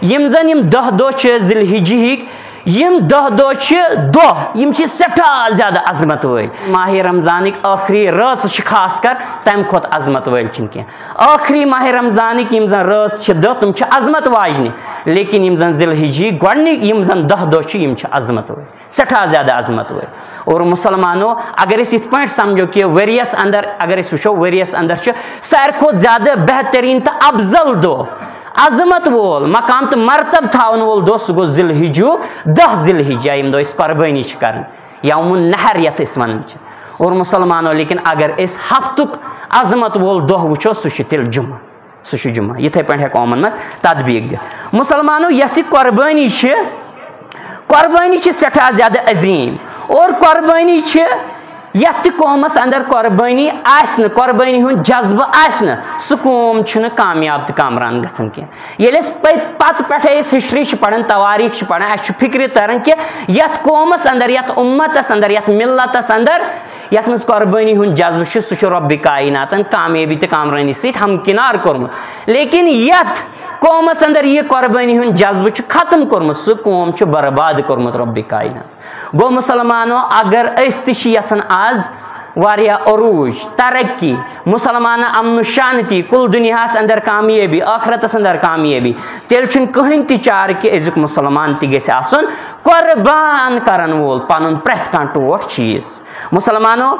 یِم زَن یِم دَہ دۄہ چھِ ذی الحجہٕکۍ، یِم دَہ دۄہ چھِ دۄہ، یِم چھِ سٮ۪ٹھاہ زیادٕ عظمت وٲلۍ۔ ماہِ رمضانٕکۍ ٲخری رٲژٕ چھِ خاص کر تَمہِ کھۄتہٕ عظمت وٲلۍ چھِنہٕ کینٛہہ۔ ٲخری ماہِ رمضانٕکۍ یِم زَن رٲژٕ چھِ دۄہ، تِم چھِ عظمت واجنہِ، لیکن یِم زَن ذی الحجہٕکۍ گۄڈٕنِکۍ یِم زَن دَہ دۄہ چھِ، یِم چھِ عظمت وٲلۍ۔ سٮ۪ٹھاہ زیادٕ عظمت وٲلۍ۔ اور مسلمانو، اگر أسۍ یِتھ پٲٹھۍ سمجھو کہِ ؤریَس اندر، اگر أسۍ وٕچھو، ؤریَس اندر چھُ ساروی کھۄتہٕ زیادٕ بہتریٖن تہٕ افضل دۄہ، عظمت وول، مقام تہٕ مرتب تھاون وول دۄہ، سُہ گوٚو ذی الحجُک دَہ، ذی الحجہ، ییٚمہِ دۄہ أسۍ قۄربٲنی چھِ کران، یوم النحر یَتھ أسۍ وَنان چھِ۔ اور مسلمانو، لیکن اگر أسۍ ہفتُک عظمت وول دۄہ وٕچھو، سُہ چھُ تیٚلہِ جمعہ۔ سُہ چھُ جمعہ۔ یِتھَے پٲٹھۍ ہٮ۪کو یِمَن منٛز تطبیٖق دِتھ۔ مسلمانو، یۄس یہِ قۄربٲنی چھِ، قۄربٲنی چھِ سٮ۪ٹھاہ زیادٕ عظیٖم۔ اور قۄربٲنی چھِ، یَتھ تہِ قومَس اندر قۄربٲنی آسہِ نہٕ، قۄربٲنی ہُنٛد جذبہٕ آسہِ نہٕ، سُہ قوم چھُنہٕ کامیاب تہٕ کامران گژھان کینٛہہ۔ ییٚلہِ أسۍ پٔتۍ، پتہٕ پٮ۪ٹھَے أسۍ ہسٹری چھِ پَران، توٲریٖخ چھِ پَران، اَسہِ چھُ فِکرِ تَران کہِ یَتھ قومَس اندر، یَتھ اُمتَس اندر، یَتھ مِلتَس اندر، یَتھ منٛز قۄربٲنی ہُنٛد جذبہٕ چھُ، سُہ چھُ رۄبِ کائناتَن کامیٲبی تہٕ کامرٲنی سۭتۍ ہمکنار کوٚرمُت۔ لیکن یَتھ قومَس اندر یہِ قۄربٲنی ہُنٛد جذبہٕ چھُ ختم کوٚرمُت، سُہ قوم چھُ برباد کوٚرمُت رۄبِ کائنات۔ گوٚو مسلمانو، اگر أسۍ تہِ چھِ یژھان آز واریاہ عروج، ترقی، مسلمانن امن و شانتی، کل دنیاہس اندر کامیٲبی، ٲخرتس اندر کامیٲبی، تیٚلہِ چھُنہٕ کٕہٕنۍ تہِ چارٕ کہِ أزیُک مسلمان تہِ گژھِ آسُن قۄربان کرن وول پنُن پرٛٮ۪تھ کانٛہہ ٹوٹھ چیٖز۔ مسلمانو،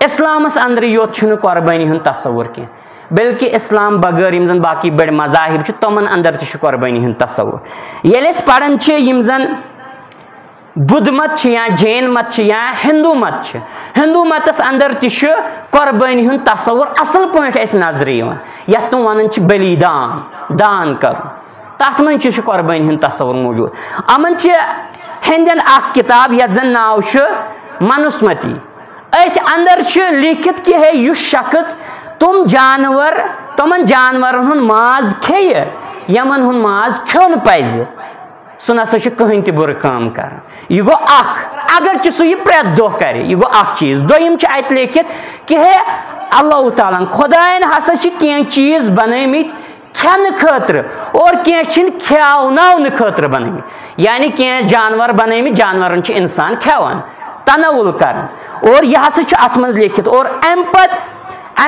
اسلامس اندرٕے یوت چھُنہٕ قۄربٲنی ہُنٛد تصور کینٛہہ، بلکہِ اسلام بغٲر یِم زن باقٕے بٔڑۍ مذاہب چھِ، تِمن اندر تہِ چھُ قۄربٲنی ہُنٛد تصور۔ ییٚلہِ أسۍ پران چھِ، یِم زن بدھ مت چھِ یا جین مت چھِ یا ہندو مت چھِ، ہندو متس اندر تہِ چھُ قۄربٲنی ہُنٛد تصور اصل پٲٹھۍ اَسہِ نظرِ یِوان، یتھ تِم ونان چھِ بلی دان، دان کرُن۔ تتھ منٛز تہِ چھُ قۄربٲنی ہُنٛد تصور موجود۔ یِمن چھِ ہیٚندٮ۪ن اکھ کتاب یتھ زن ناو چھُ منوسمتی۔ أتھۍ اندر چھُ لیکھِتھ کہِ ہے، یُس شخص تِم جانور، تِمن جانورن ہُنٛد ماز کھیٚیہِ، یِمن ہُنٛد ماز کھیوٚن پزِ، سُہ نسا چھُ کٕہٕنۍ تہِ بُرٕ کٲم کران۔ یہِ گوٚو اکھ، اگرچہِ سُہ یہِ پرٛٮ۪تھ دۄہ کرِ، یہِ گوٚو اکھ چیٖز۔ دوٚیِم چھُ اتہِ لیکھِتھ کہِ ہے، اللہ تعالیٰ ہن، خۄداین ہسا چھِ کینٛہہ چیٖز بنٲومٕتۍ کھٮ۪نہٕ خٲطرٕ اور کینٛہہ چھِنہٕ کھیاوناونہٕ خٲطرٕ بنٲومٕتۍ۔ یعنی کینٛہہ جانور بنٲومٕتۍ، جانورن چھِ انسان کھٮ۪وان، تناول کران۔ اور یہِ ہسا چھُ اتھ منٛز لیکھِتھ۔ اور امہِ پتہٕ،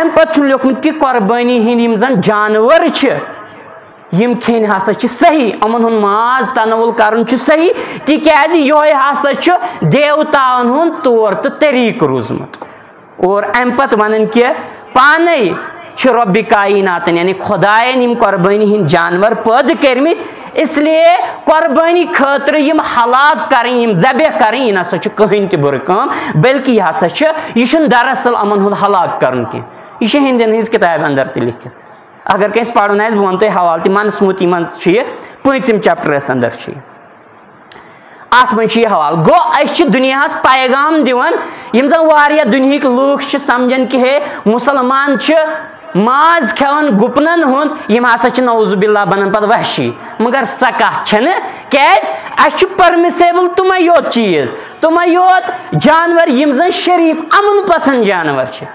امہِ پتہٕ چھُنہٕ لیوٚکھمُت کہِ قۄربٲنی ہٕنٛدۍ یِم زن جانور چھِ، یِم کھیٚنۍ ہسا چھِ صحیح، یِمن ہُنٛد ماز تناول کرُن چھُ صحیح، تِکیازِ یِہوٚے ہسا چھُ دیوتاہن ہُنٛد طور تہٕ طریٖقہٕ روٗزمُت۔ اور امہِ پتہٕ ونان کہِ پانے چھِ رۄبِ کائناتن، یعنی خۄداین، یِم قۄربٲنی ہٕنٛدۍ جانور پٲدٕ کٔرمٕتۍ، اس لیے قۄربٲنی خٲطرٕ یِم ہلاک کرٕنۍ، یِم ذبح کرٕنۍ، یہِ نسا چھُ کٕہٕنۍ تہِ بُرٕ کٲم، بلکہِ یہِ ہسا چھُ، یہِ چھُنہٕ دراصل یِمن ہُنٛد ہلاک کرُن کینٛہہ۔ یہِ چھُ ہیٚندٮ۪ن ہٕنٛز کِتابہِ اندر تہِ لیکھِتھ۔ اگر کٲنٛسہِ پرُن آسہِ، بہٕ ونہٕ تۄہہِ حوالہٕ تہِ، منوسمتی منٛز چھُ یہِ، پٲنٛژِم چیپٹرس اندر چھُ یہِ۔ اتھ منٛز چھُ یہِ حوالہٕ۔ گوٚو، أسۍ چھِ دُنیاہس پیغام دِوان، یِم زن واریاہ دُنیہٕکۍ لوٗکھ چھِ سمجھان کہِ ہے، مسلمان چھِ ماز کھٮ۪وان گُپنن ہُنٛد، یِم ہسا چھِ نعوذ باللہ بنان پتہٕ وحشی۔ مگر سۄ کتھ چھنہٕ، کیازِ؟ اسہِ چھُ پرمسیبل تِمے یوت چیٖز، تِمے یوت جانور، یِم زن شریف، امن پسند جانور چھِ۔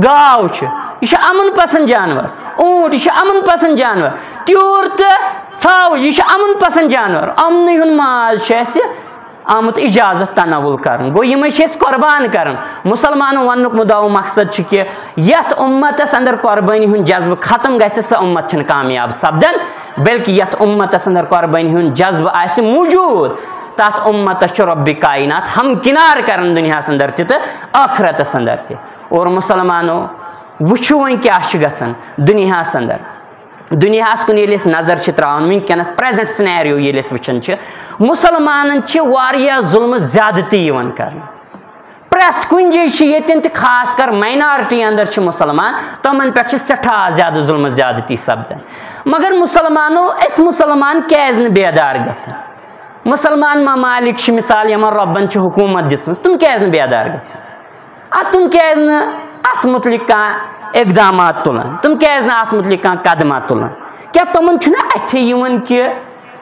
گاو چھِ، یہِ چھُ امن پسند جانور۔ اوٗنٹ، یہِ چھُ امن پسند جانور۔ تیوٗر تہٕ ژھاوٕج، یہِ چھُ امن پسند جانور۔ امنٕے ہُنٛد ماز چھُ اَسہِ آمُت اجازت تناول کرُن۔ گوٚو، یِمے چھِ أسۍ قۄربان کران۔ مسلمانن وننُک مُدعا و مقصد چھُ کہِ یتھ اُمتس اندر قۄربٲنی ہُنٛد جذبہٕ ختم گژھِ، سۄ اُمت چھنہٕ کامیاب سپدان، بلکہِ یتھ اُمتس اندر قۄربٲنی ہُنٛد جذبہٕ آسہِ موجود، تتھ اُمتس چھُ رۄبِ کائنات ہمکنار کران دُنیاہس اندر تہِ تہٕ ٲخرتس اندر تہِ۔ اور مسلمانو، وٕچھِو وۄنۍ کیٛاہ چھُ گژھان دُنیاہَس اندر۔ دُنیاہَس کُن ییٚلہِ أسۍ نظر چھِ تراوان، وٕنکیٚنَس present scenario ییٚلہِ أسۍ وٕچھان چھِ، مُسلمانَن چھِ واریاہ ظُلمہٕ زیادتی یِوان کرنہٕ۔ پرٛٮ۪تھ کُنہِ جایہِ چھِ ییٚتٮ۪ن تہِ، خاص کر minority اندر چھِ مُسلمان، تِمَن پٮ۪ٹھ چھِ سٮ۪ٹھاہ زیادٕ ظُلمہٕ زیادتی سپدان۔ مگر مُسلمانو، أسۍ مُسلمان کیٛازِ نہٕ بیدار گژھان؟ مُسلمان ممالک چھِ، مثال، یِمن رۄبن چھِ حکوٗمت دِژمٕژ، تِم کیٛازِ نہٕ بیدار گژھان؟ ادٕ تِم کیٛازِ نہٕ اتھ مُتعلق کانٛہہ اقدامات تُلان؟ تِم کیٛازِ نہٕ اتھ مُتعلق کانٛہہ قدمہ تُلان؟ کیٛاہ تِمن چھُنہٕ اتھے یِوان کہِ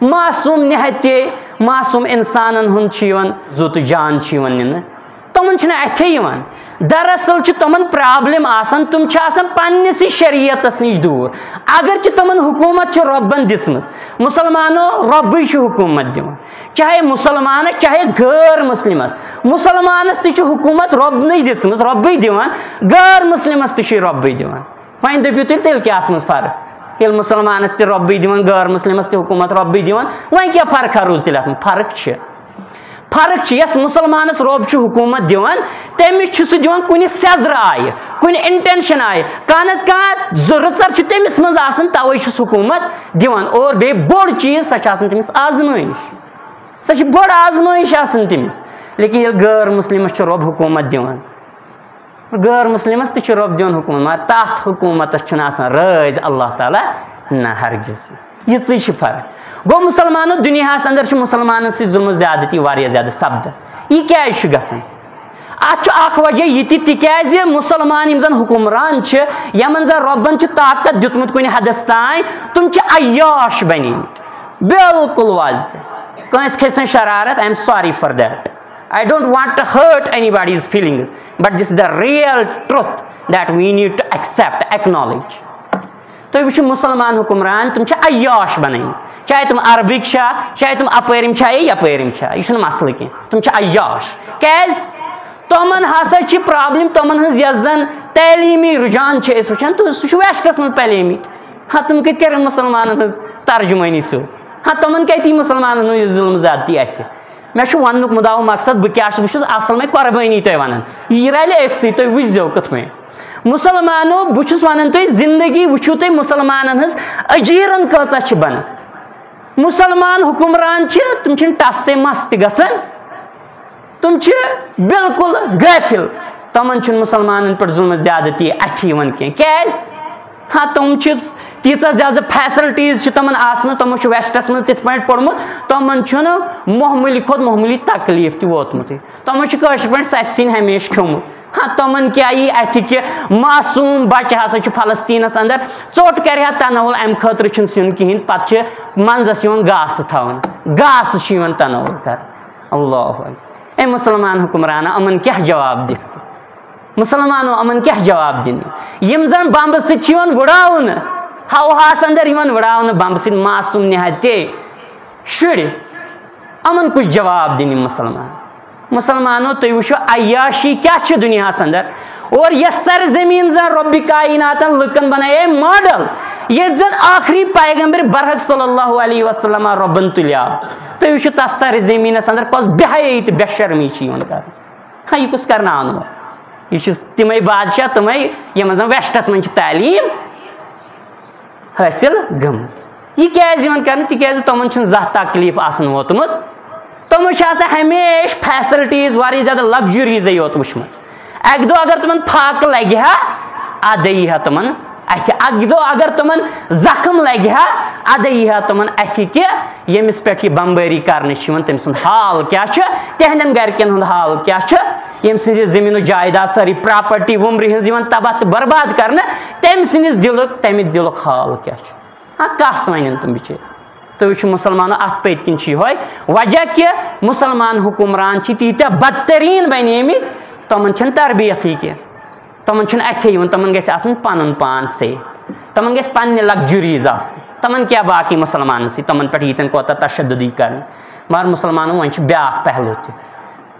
معصوم، نہایتے معصوم انسانن ہُنٛد چھُ یِوان زُو تہٕ جان چھُ یِوان نِنہٕ؟ تِمن چھُنہٕ اتھے یِوان؟ دراصل چھِ تِمن پرابلم آسان، تِم چھِ آسان پننِسٕے شریعتس نِش دوٗر۔ اگرچہِ تِمن حکوٗمت چھِ رۄبن دِژمٕژ، مُسلمانو، رۄبٕے چھُ حکوٗمت دِوان، چاہے مُسلمانس چاہے غٲر مُسلمس۔ مُسلمانس تہِ چھِ حکوٗمت رۄبنٕے دِژمٕژ، رۄبٕے دِوان، غٲر مُسلمس تہِ چھُے رۄبٕے دِوان۔ وۄنۍ دٔپِو تُہۍ، تیٚلہِ کیٛاہ اَتھ منٛز فرق؟ ییٚلہِ مُسلمانس تہِ رۄبٕے دِوان، غٲر مُسلمس تہِ حکوٗمت رۄبٕے دِوان، وۄنۍ کیٛاہ فرقہ روٗز تیٚلہِ اَتھ منٛز؟ فرق چھِ۔ فرق چھِ، یَس مُسلمانس رۄب چھُ حکوٗمت دِوان، تٔمِس چھُ سُہ دِوان کُنہِ سیٚزرٕ آیہِ، کُنہِ intention آیہِ۔ کانٛہہ نتہٕ کانٛہہ زٕ رٕژر چھُ تٔمِس منٛز آسان، توے چھُس حکوٗمت دِوان۔ اور بیٚیہِ بوٚڑ چیٖز، سۄ چھِ آسان تٔمِس آزمٲیِش۔ سۄ چھِ بٔڑ آزمٲیِش آسان تٔمِس۔ لیکن ییٚلہِ غٲر مُسلِمس چھُ رۄب حکوٗمت دِوان، غٲر مُسلِمس تہِ چھُ رۄب دِوان حکوٗمت، مگر تَتھ حکوٗمتس چھُنہٕ آسان رٲضۍ اللہ تعالیٰ، نہ، ہرگز نہٕ۔ یِژٕے چھِ فرق۔ گوٚو، مُسلمانو، دُنیاہس اندر چھُ مُسلمانن سۭتۍ ظُلمہٕ زیادتی واریاہ زیادٕ سپدان۔ یہِ کیازِ چھُ گژھان؟ اتھ چھُ اکھ وجہ یہِ تہِ، تِکیازِ مُسلمان یِم زن حُکمران چھِ، یِمن زن رۄبن چھُ طاقت دیُتمُت کُنہِ حدس تام، تِم چھِ عیاش بنیمٕتۍ۔ بالکل واضح۔ کٲنٛسہِ کھسہِ نہٕ شرارت، I am sorry for that. I don't want to hurt anybody's feelings, but this is the real truth that we need to accept, acknowledge. تُہۍ وٕچھِو، مُسلمان حُکمران، تِم چھِ عیاش بنٲومٕتۍ۔ چاہے تِم عربٕکۍ چھا، چاہے تِم اپٲرِم چھا یا یپٲرِم چھا، یہِ چھُنہٕ مسلہٕ کینٛہہ۔ تِم چھِ عیاش۔ کیازِ؟ تِمن ہسا چھِ پرابلم، تِمن ہٕنٛز یۄس زن تعلیمی رجحان چھِ أسۍ وٕچھان، تہٕ سُہ چھُ ویسٹس منٛز پلیمٕتۍ۔ ہا، تِم کتہِ کرن مُسلمانن ہٕنٛز ترجمٲنی سیوٚد؟ ہا، تِمن کتہِ یی مُسلمانن ہُنٛد یہِ ظُلم زیادتی اتھِ؟ مےٚ چھُ وننُک مُدعا و مقصد، بہٕ کیٛاہ چھُس، بہٕ چھُس اصل مےٚ قۄربٲنی تۄہہِ ونان۔ یہِ رلہِ أتھۍ سۭتۍ، تُہۍ وٕچھزیو کِتھ پٲٹھۍ۔ مُسلمانو، بہٕ چھُس ونان تۄہہِ، زندگی وٕچھِو تُہۍ مُسلمانن ہٕنٛز، اجیرن کۭژاہ چھِ بنان۔ مُسلمان حُکمران چھِ، تِم چھِنہٕ ٹس سے مس تہِ گژھان۔ تِم چھِ بالکل غٲفِل۔ تِمن چھُنہٕ مُسلمانن پٮ۪ٹھ ظُلمہٕ زیادتی اَتھِ یِوان کینٛہہ۔ کیازِ؟ ہاں، تِم چھِ، تیٖژاہ زیادٕ facilities چھِ تِمن آسمٕژ، تِمو چھُ ویسٹس منٛز تِتھ پٲٹھۍ پوٚرمُت، تِمن چھُنہٕ معموٗلی کھۄتہٕ معموٗلی تکلیٖف تہِ ووتمُتٕے۔ تِمو چھُ کٲشِر پٲٹھۍ ستہِ سِنۍ ہمیشہٕ کھیوٚمُت۔ ہاں، تِمن کیٛاہ یی اَتھِ کہِ معصوٗم بچہٕ ہسا چھُ فلسطینس اندر، ژوٚٹ کرِ ہا تناول، امہِ خٲطرٕ چھُنہٕ سیُن کِہینۍ، پتہٕ چھِ منٛزس یِوان گاسہٕ تھاونہٕ، گاسہٕ چھُ یِوان تناول کرنہٕ۔ اللہ اکبر۔ اے مُسلمان حُکمرانہ، یِمن کیٛاہ جواب دِکھ ژٕ؟ مُسلمانو، یِمن کیٛاہ جواب دِنہٕ؟ یِم زن بمبہٕ سۭتۍ چھِ یِوان وٕڑاونہٕ، ہواہس اندر یِوان وٕڑاونہٕ بمبہٕ سۭتۍ، معصوٗم نہایتے شُرۍ، یِمن کُس جواب دِنہٕ یِم مُسلمان؟ مُسلمانو، تُہۍ وٕچھِو، عیاشی کیٛاہ چھِ دُنیاہس اندر۔ اور یۄس سرزمین زن رۄبِ کایناتن لُکن بنایے ماڈل، ییٚتہِ زن آخری پیغمبر برحق صلی اللہ علیہ وسلم رۄبن تُلیو، تُہۍ وٕچھِو، تتھ سرزمینس اندر کۄس بے حیٲیی تہٕ بے شرمی چھِ یِوان کرنہٕ۔ ہاں، یہِ کُس کرناونہٕ وول؟ یہِ چھِ تِمے بادشاہ، تِمے یِمن زن ویسٹس منٛز چھِ تعلیٖم حٲصِل گٔمٕژ۔ یہِ کیازِ یِوان کرنہٕ؟ تِکیازِ تِمن چھُنہٕ زانٛہہ تکلیٖف آسان ووتمُت۔ تِمو چھِ آسان ہمیشہِ facilities، واریاہ زیادٕ luxuries یوت وٕچھمٕژ۔ اکہِ دۄہ اگر تِمن فاقہٕ لگہِ ہا، ادٕ یی ہا تِمن اَتھِ۔ اکہِ دۄہ اگر تِمن زخم لگہِ ہا، ادٕ یی ہا تِمن اَتھِ کہِ ییٚمِس پٮ۪ٹھ یہِ بمبٲری کرنہٕ چھِ یِوان، تٔمۍ سُنٛد حال کیٛاہ چھُ، تِہنٛدٮ۪ن گرِکٮ۪ن ہُنٛد حال کیٛاہ چھُ، ییٚمۍ سٕنٛز یہِ زٔمیٖن و جایداد، سٲرٕے property وُمرِ ہٕنٛز یِوان تباہ تہٕ برباد کرنہٕ، تٔمۍ سٕنٛدِس دِلُک، تَمہِ دِلُک حال کیٛاہ چھُ؟ ہا، کَس وَنن تِم بِچٲرۍ؟ تُہۍ وٕچھِو، مُسلمانو، اَتھ پٔتۍ کِنۍ چھُ یِہوٚے وجہ کہِ مُسلمان حُکمران چھِ تیٖتیٛاہ بدتریٖن بنیمٕتۍ، تِمن چھَنہٕ تربیتٕے کینٛہہ۔ تِمن چھُنہٕ اَتھے یِوان، تِمن گژھِ آسُن پنُن پان safe، تِمن گژھِ پننہِ luxuries آسنہِ۔ تِمن کیٛاہ باقٕے مُسلمانن سۭتۍ، تِمن پٮ۪ٹھ ییٖتٮ۪ن کوتاہ تشددٕے کرنہٕ۔ مگر مُسلمانو، وۄنۍ چھُ بیٛاکھ پہلو تہِ۔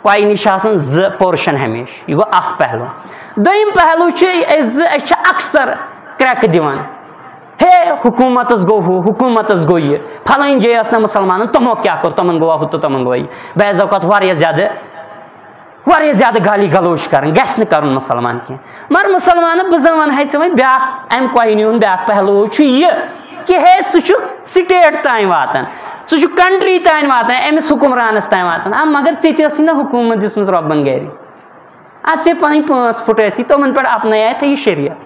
کۄینہِ چھِ آسان زٕ portion ہمیشہِ، یہِ گوٚو اکھ پہلو۔ دوٚیِم پہلو چھُ، أسۍ زٕ، أسۍ چھِ اکثر کرٛٮ۪کہٕ دِوان، ہے، حکوٗمتس گوٚو ہُہ، حکوٗمتس گوٚو یہِ، پھلٲنۍ جایہِ ٲس نہٕ مُسلمانن، تِمو کیٛاہ کوٚر، تِمن گوٚوا ہُہ تہٕ تِمن گوٚوا یہِ۔ بعض اوقات واریاہ زیادٕ واریاہ زیادٕ گالی گلوچ کرٕنۍ، گژھِ نہٕ کرُن مُسلمان کینٛہہ۔ مگر مُسلمانہٕ، بہٕ زن ونہٕ ہے ژےٚ وۄنۍ بیٛاکھ، امہِ کۄینہِ ہُنٛد بیٛاکھ پہلو چھُ یہِ کہِ ہے، ژٕ چھُکھ state تام واتان، ژٕ چھُکھ country تام واتان، أمِس حُکمرانس تام واتان۔ آ، مگر ژےٚ تہِ ٲسٕے نہ حکوٗمت دِژمٕژ رۄبن گرِ۔ آ، ژےٚ پنٕنۍ پانٛژھ پھُٹ ٲسی، تِمن پٮ۪ٹھ اپنایتھ یہِ شریعت۔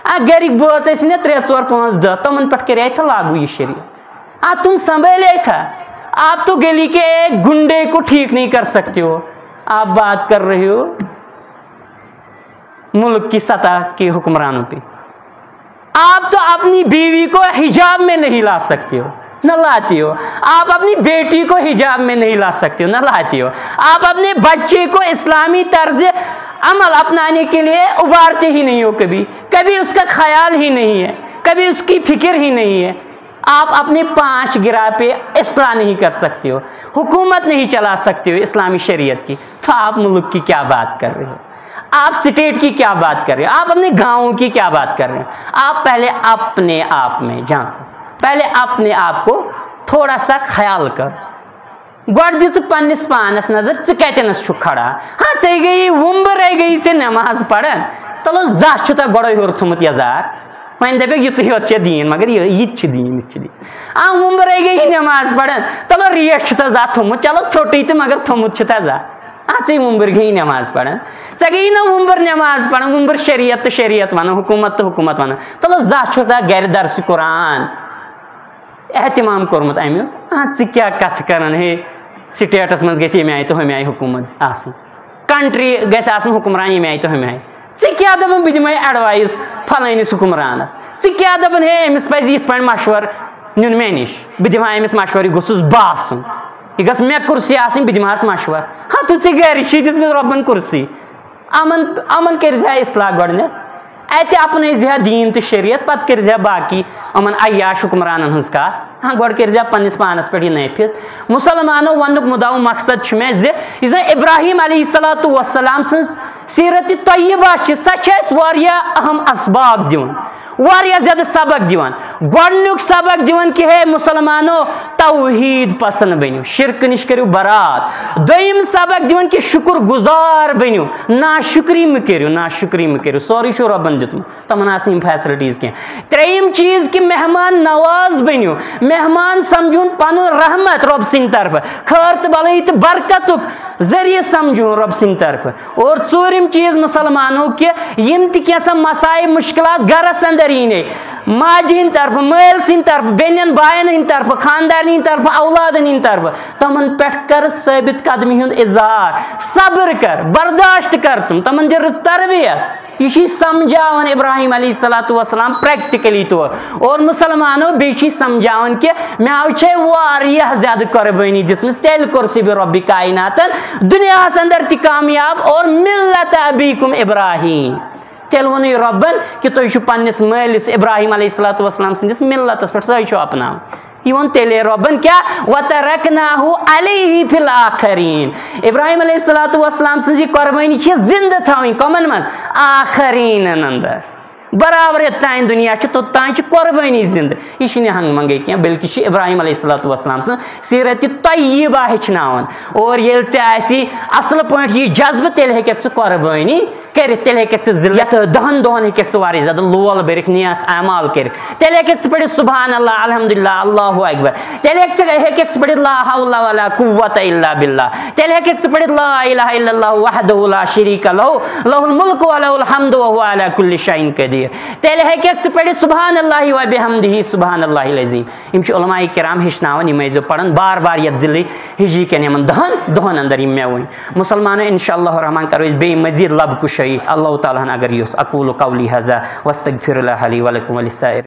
آ، گرِکۍ بٲژ ٲسۍ نہ ترٛےٚ، ژور، پانٛژھ، دَہ، تِمن پٮ۪ٹھ کریتھ لاگو یہِ شریعت۔ آ، تم سنبھالیتھ۔ آپ تو گلی کے ایک گنڈے کو ٹھیک نہیں کر سکتے ہو، آپ بات کر رہے ہو ملک کی سطح کے حکمرانوں پہ۔ آپ تو اپنی بیوی کو حجاب میں نہیں لا سکتے ہو، نہ لاتے ہو۔ آپ اپنی بیٹی کو حجاب میں نہیں لا سکتے ہو، نہ لاتے ہو۔ آپ اپنے بچے کو اسلامی طرز عمل اپنانے کے لیے ابھارتے ہی نہیں ہو، کبھی کبھی اس کا خیال ہی نہیں ہے، کبھی اس کی فکر ہی نہیں ہے۔ آپ اپنے پانچ گرا پہ اصلاح نہیں کر سکتے ہو، حکومت نہیں چلا سکتے ہو اسلامی شریعت کی، تو آپ ملک کی کیا بات کر رہے ہو؟ آپ اسٹیٹ کی کیا بات کر رہے ہو؟ آپ اپنے گاؤں کی کیا بات کر رہے ہو؟ آپ پہلے اپنے آپ میں جھانکو، پہلے اپنے آپ کو تھوڑا سا خیال کر۔ گۄڈٕ دِ ژٕ پننِس پانس نظر، ژٕ کتٮ۪نس چھُکھ کھڑا۔ ہاں، ژےٚ گٔیی وُمبرے گٔیی ژےٚ نماز پران، تلو زانٛہہ چھُ تۄہہِ گۄڈے ہیوٚر تھوٚمُت یزار۔ وۄنۍ دپکھ یُتُے یوت چھےٚ دیٖن، مگر یہِ یہِ تہِ چھُ دیٖن، یہِ تہِ چھُ دیٖن۔ آ، وُمبرے گٔیی نماز پران، تلو ریش چھُ تۄہہِ زانٛہہ تھوٚمُت، چلو ژھوٚٹٕے تہٕ مگر تھوٚمُت چھُ تۄہہِ زانٛہہ۔ آ، ژےٚ وُمبٕر گٔیی نماز پران، ژےٚ گٔیی نہ وُمبٕر نماز پران، وُمبٕر شریعت تہٕ شریعت ونان، حکومت تہٕ حکومت ونان، تلو زانٛہہ چھُ تۄہہِ گرِ درسِ قرآن۔ اہتمام کوٚرمُت اَمیُک۔ آ، ژٕ کیٛاہ کَتھٕ کَران ہے؟ سٹیٹَس منٛز گژھِ ییٚمہِ آیہِ تہٕ ہُمہِ آیہِ حکوٗمت آسٕنۍ، کنٹری گژھِ آسُن حُکمران ییٚمہِ آیہِ تہٕ ہُمہِ آیہِ۔ ژٕ کیٛاہ دَپان بہٕ دِمَے ایڈوایس فلٲنِس حُکمرانَس؟ ژٕ کیٛاہ دَپان ہے أمِس پَزِ یِتھ پٲٹھۍ مَشوَرٕ نیُن مےٚ نِش، بہٕ دِمہٕ ہا أمِس مَشوَرٕ، یہِ گوٚژھُس باسُن، یہِ گٔژھ مےٚ کُرسی آسٕنۍ، بہٕ دِمہٕ ہَس مَشوَرٕ؟ ہا، تہٕ ژےٚ گَرِ چھِ دِژمٕژ رۄبَن کُرسی۔ یِمَن یِمَن کٔرۍ زِ ہا اصلاح گۄڈٕنٮ۪تھ، اَتہِ اپنٲوۍ زِ ہا دیٖن تہٕ شریعت، پتہٕ کٔرۍ زِ ہا باقی یِمَن عیاش حُکمرانَن ہٕنٛز کَتھ۔ ہاں، گۄڈٕ کٔرۍ زِ ہا پنٛنِس پانَس پٮ۪ٹھ یہِ نٲفِذ۔ مُسلمانو، وَننُک مُدعا و مقصد چھُ مےٚ زِ یُس زَن ابراہیم علیہ الصلوۃ والسلام سٕنٛز سیرت طیبہ چھِ، سۄ چھِ اَسہِ واریاہ اہم اسباق دِوان، واریاہ زیادٕ سبق دِوان۔ گۄڈٕنیُک سبق دِوان کہِ ہے مُسلمانو، توحیٖد پسنٛد بٔنِو، شرکہٕ نِش کٔرِو برات۔ دوٚیِم سبق دِوان کہِ شُکُر گُزار بٔنِو، ناشُکری مہٕ کٔرِو، ناشُکری مہٕ کٔرِو، سورُے چھُ رۄبَن دیُتمُت، تِمَن آسہٕ نہٕ یِم فیسلٹیٖز کینٛہہ۔ ترٛیٚیِم چیٖز کہِ مہمان نواز بٔنِو، مہمان سمجھُن پَنُن رحمت رۄب سٕنٛدِ طرفہٕ، خٲر تہٕ بَلٲیی تہٕ برکتُک ذٔریعہٕ سمجھُن رۄب سٕنٛدِ طرفہٕ۔ اور ژوٗرِم چیٖز مُسلمانو کہِ یِم تہِ کینٛژھا مسائل مُشکلات گَرَس اندر یی نے، ماجہِ ہٕنٛدِ طرفہٕ، مٲلۍ سٕنٛدِ طرفہٕ، بیٚنٮ۪ن باین ہٕنٛدِ طرفہٕ، خاندارنہِ ہٕنٛدِ طرفہٕ، اولادن ہٕنٛدِ طرفہٕ، تِمن پٮ۪ٹھ کر ثٲبت قدمی ہُنٛد اظہار، صبر کر، برداشت کر تِم، تِمن دِ رٕژ تربیت۔ یہِ چھُے سمجھاوان ابراہیم علیہ الصلوۃ والسلام پریکٹیکلی طور۔ اور مُسلمانو، بیٚیہِ چھُے سمجھاوان کہِ مےٚ چھے واریاہ زیادٕ قۄربٲنی دِژمٕژ، تیٚلہِ کوٚر سُہ بہِ رۄبِ کائناتن دُنیاہس اندر تہِ کامیاب۔ اور ملت ابیکم ابراہیم، تیٚلہِ ووٚنُے رۄبن کہِ تُہۍ چھِو پننِس مٲلِس ابراہیم علیہ الصلوۃ والسلام سٕنٛدِس ملتس پٮ۪ٹھ، سۄے چھِو اپناوان۔ یہِ ووٚن تیٚلے رۄبن کیٛاہ؟ وَتَرَکْنَاهُ عَلَيْهِ فِي الْآخِرِينَ۔ ابراہیم علیہ الصلوۃ والسلام سٕنٛز یہِ قۄربٲنی چھِ زِندٕ تھاوٕنۍ کَمن منٛز؟ آخریٖنَن اندر۔ برابر یوٚتام دُنیا چھُ، توٚتام چھِ قۄربٲنی زِندٕ۔ یہِ چھِنہٕ ہنٛگہٕ منٛگَے کینٛہہ، بلکہِ چھِ ابراہیم علیہ الصلوۃ والسلام سٕنٛز سیرت طیبہ ہیٚچھناوان۔ اور ییٚلہِ ژےٚ آسی اصل پٲٹھۍ یہِ جذبہٕ، تیٚلہِ ہیٚککھ ژٕ قۄربٲنی کٔرِتھ، تیٚلہِ ہیٚککھ ژٕ ذِلہٕ، یَتھ دَہَن دۄہَن ہیٚککھ ژٕ واریاہ زیادٕ لول بٔرِتھ، نیک اعمال کٔرِتھ۔ تیٚلہِ ہیٚککھ ژٕ پٔرِتھ سبحان اللہ، الحمدللہ، اللہ اکبر۔ تیٚلہِ ہیٚککھ ژٕ، ہیٚککھ ژٕ پٔرِتھ لا حول ولا قوة الا باللہ۔ تیٚلہِ ہیٚککھ ژٕ پٔرِتھ لا الہ الا اللہ وحدہ لا شریک لہ، لہ الملک و لہ الحمد و هو علی کل شیء قدیر۔ تیٚلہِ ہیٚککھ ژٕ پٔرِتھ سبحان اللہ و بحمدہ، سبحان اللہ العظیم۔ یِم چھِ علماء کرام ہیٚچھناوان، یِم ٲسۍزیو پران بار بار یَتھ ذی الحجہ کٮ۪ن یِمن دَہَن دۄہَن اندر یِم مےٚ ؤنۍ۔ مُسلمانو، انشاءاللہ الرحمن کرو أسۍ بیٚیہِ مزید لب کشٲیی، اللہ تعالیٰ ہن اگر یوٚژھ۔ اقول قولی هذا واستغفر اللہ لی ولکم ولسائر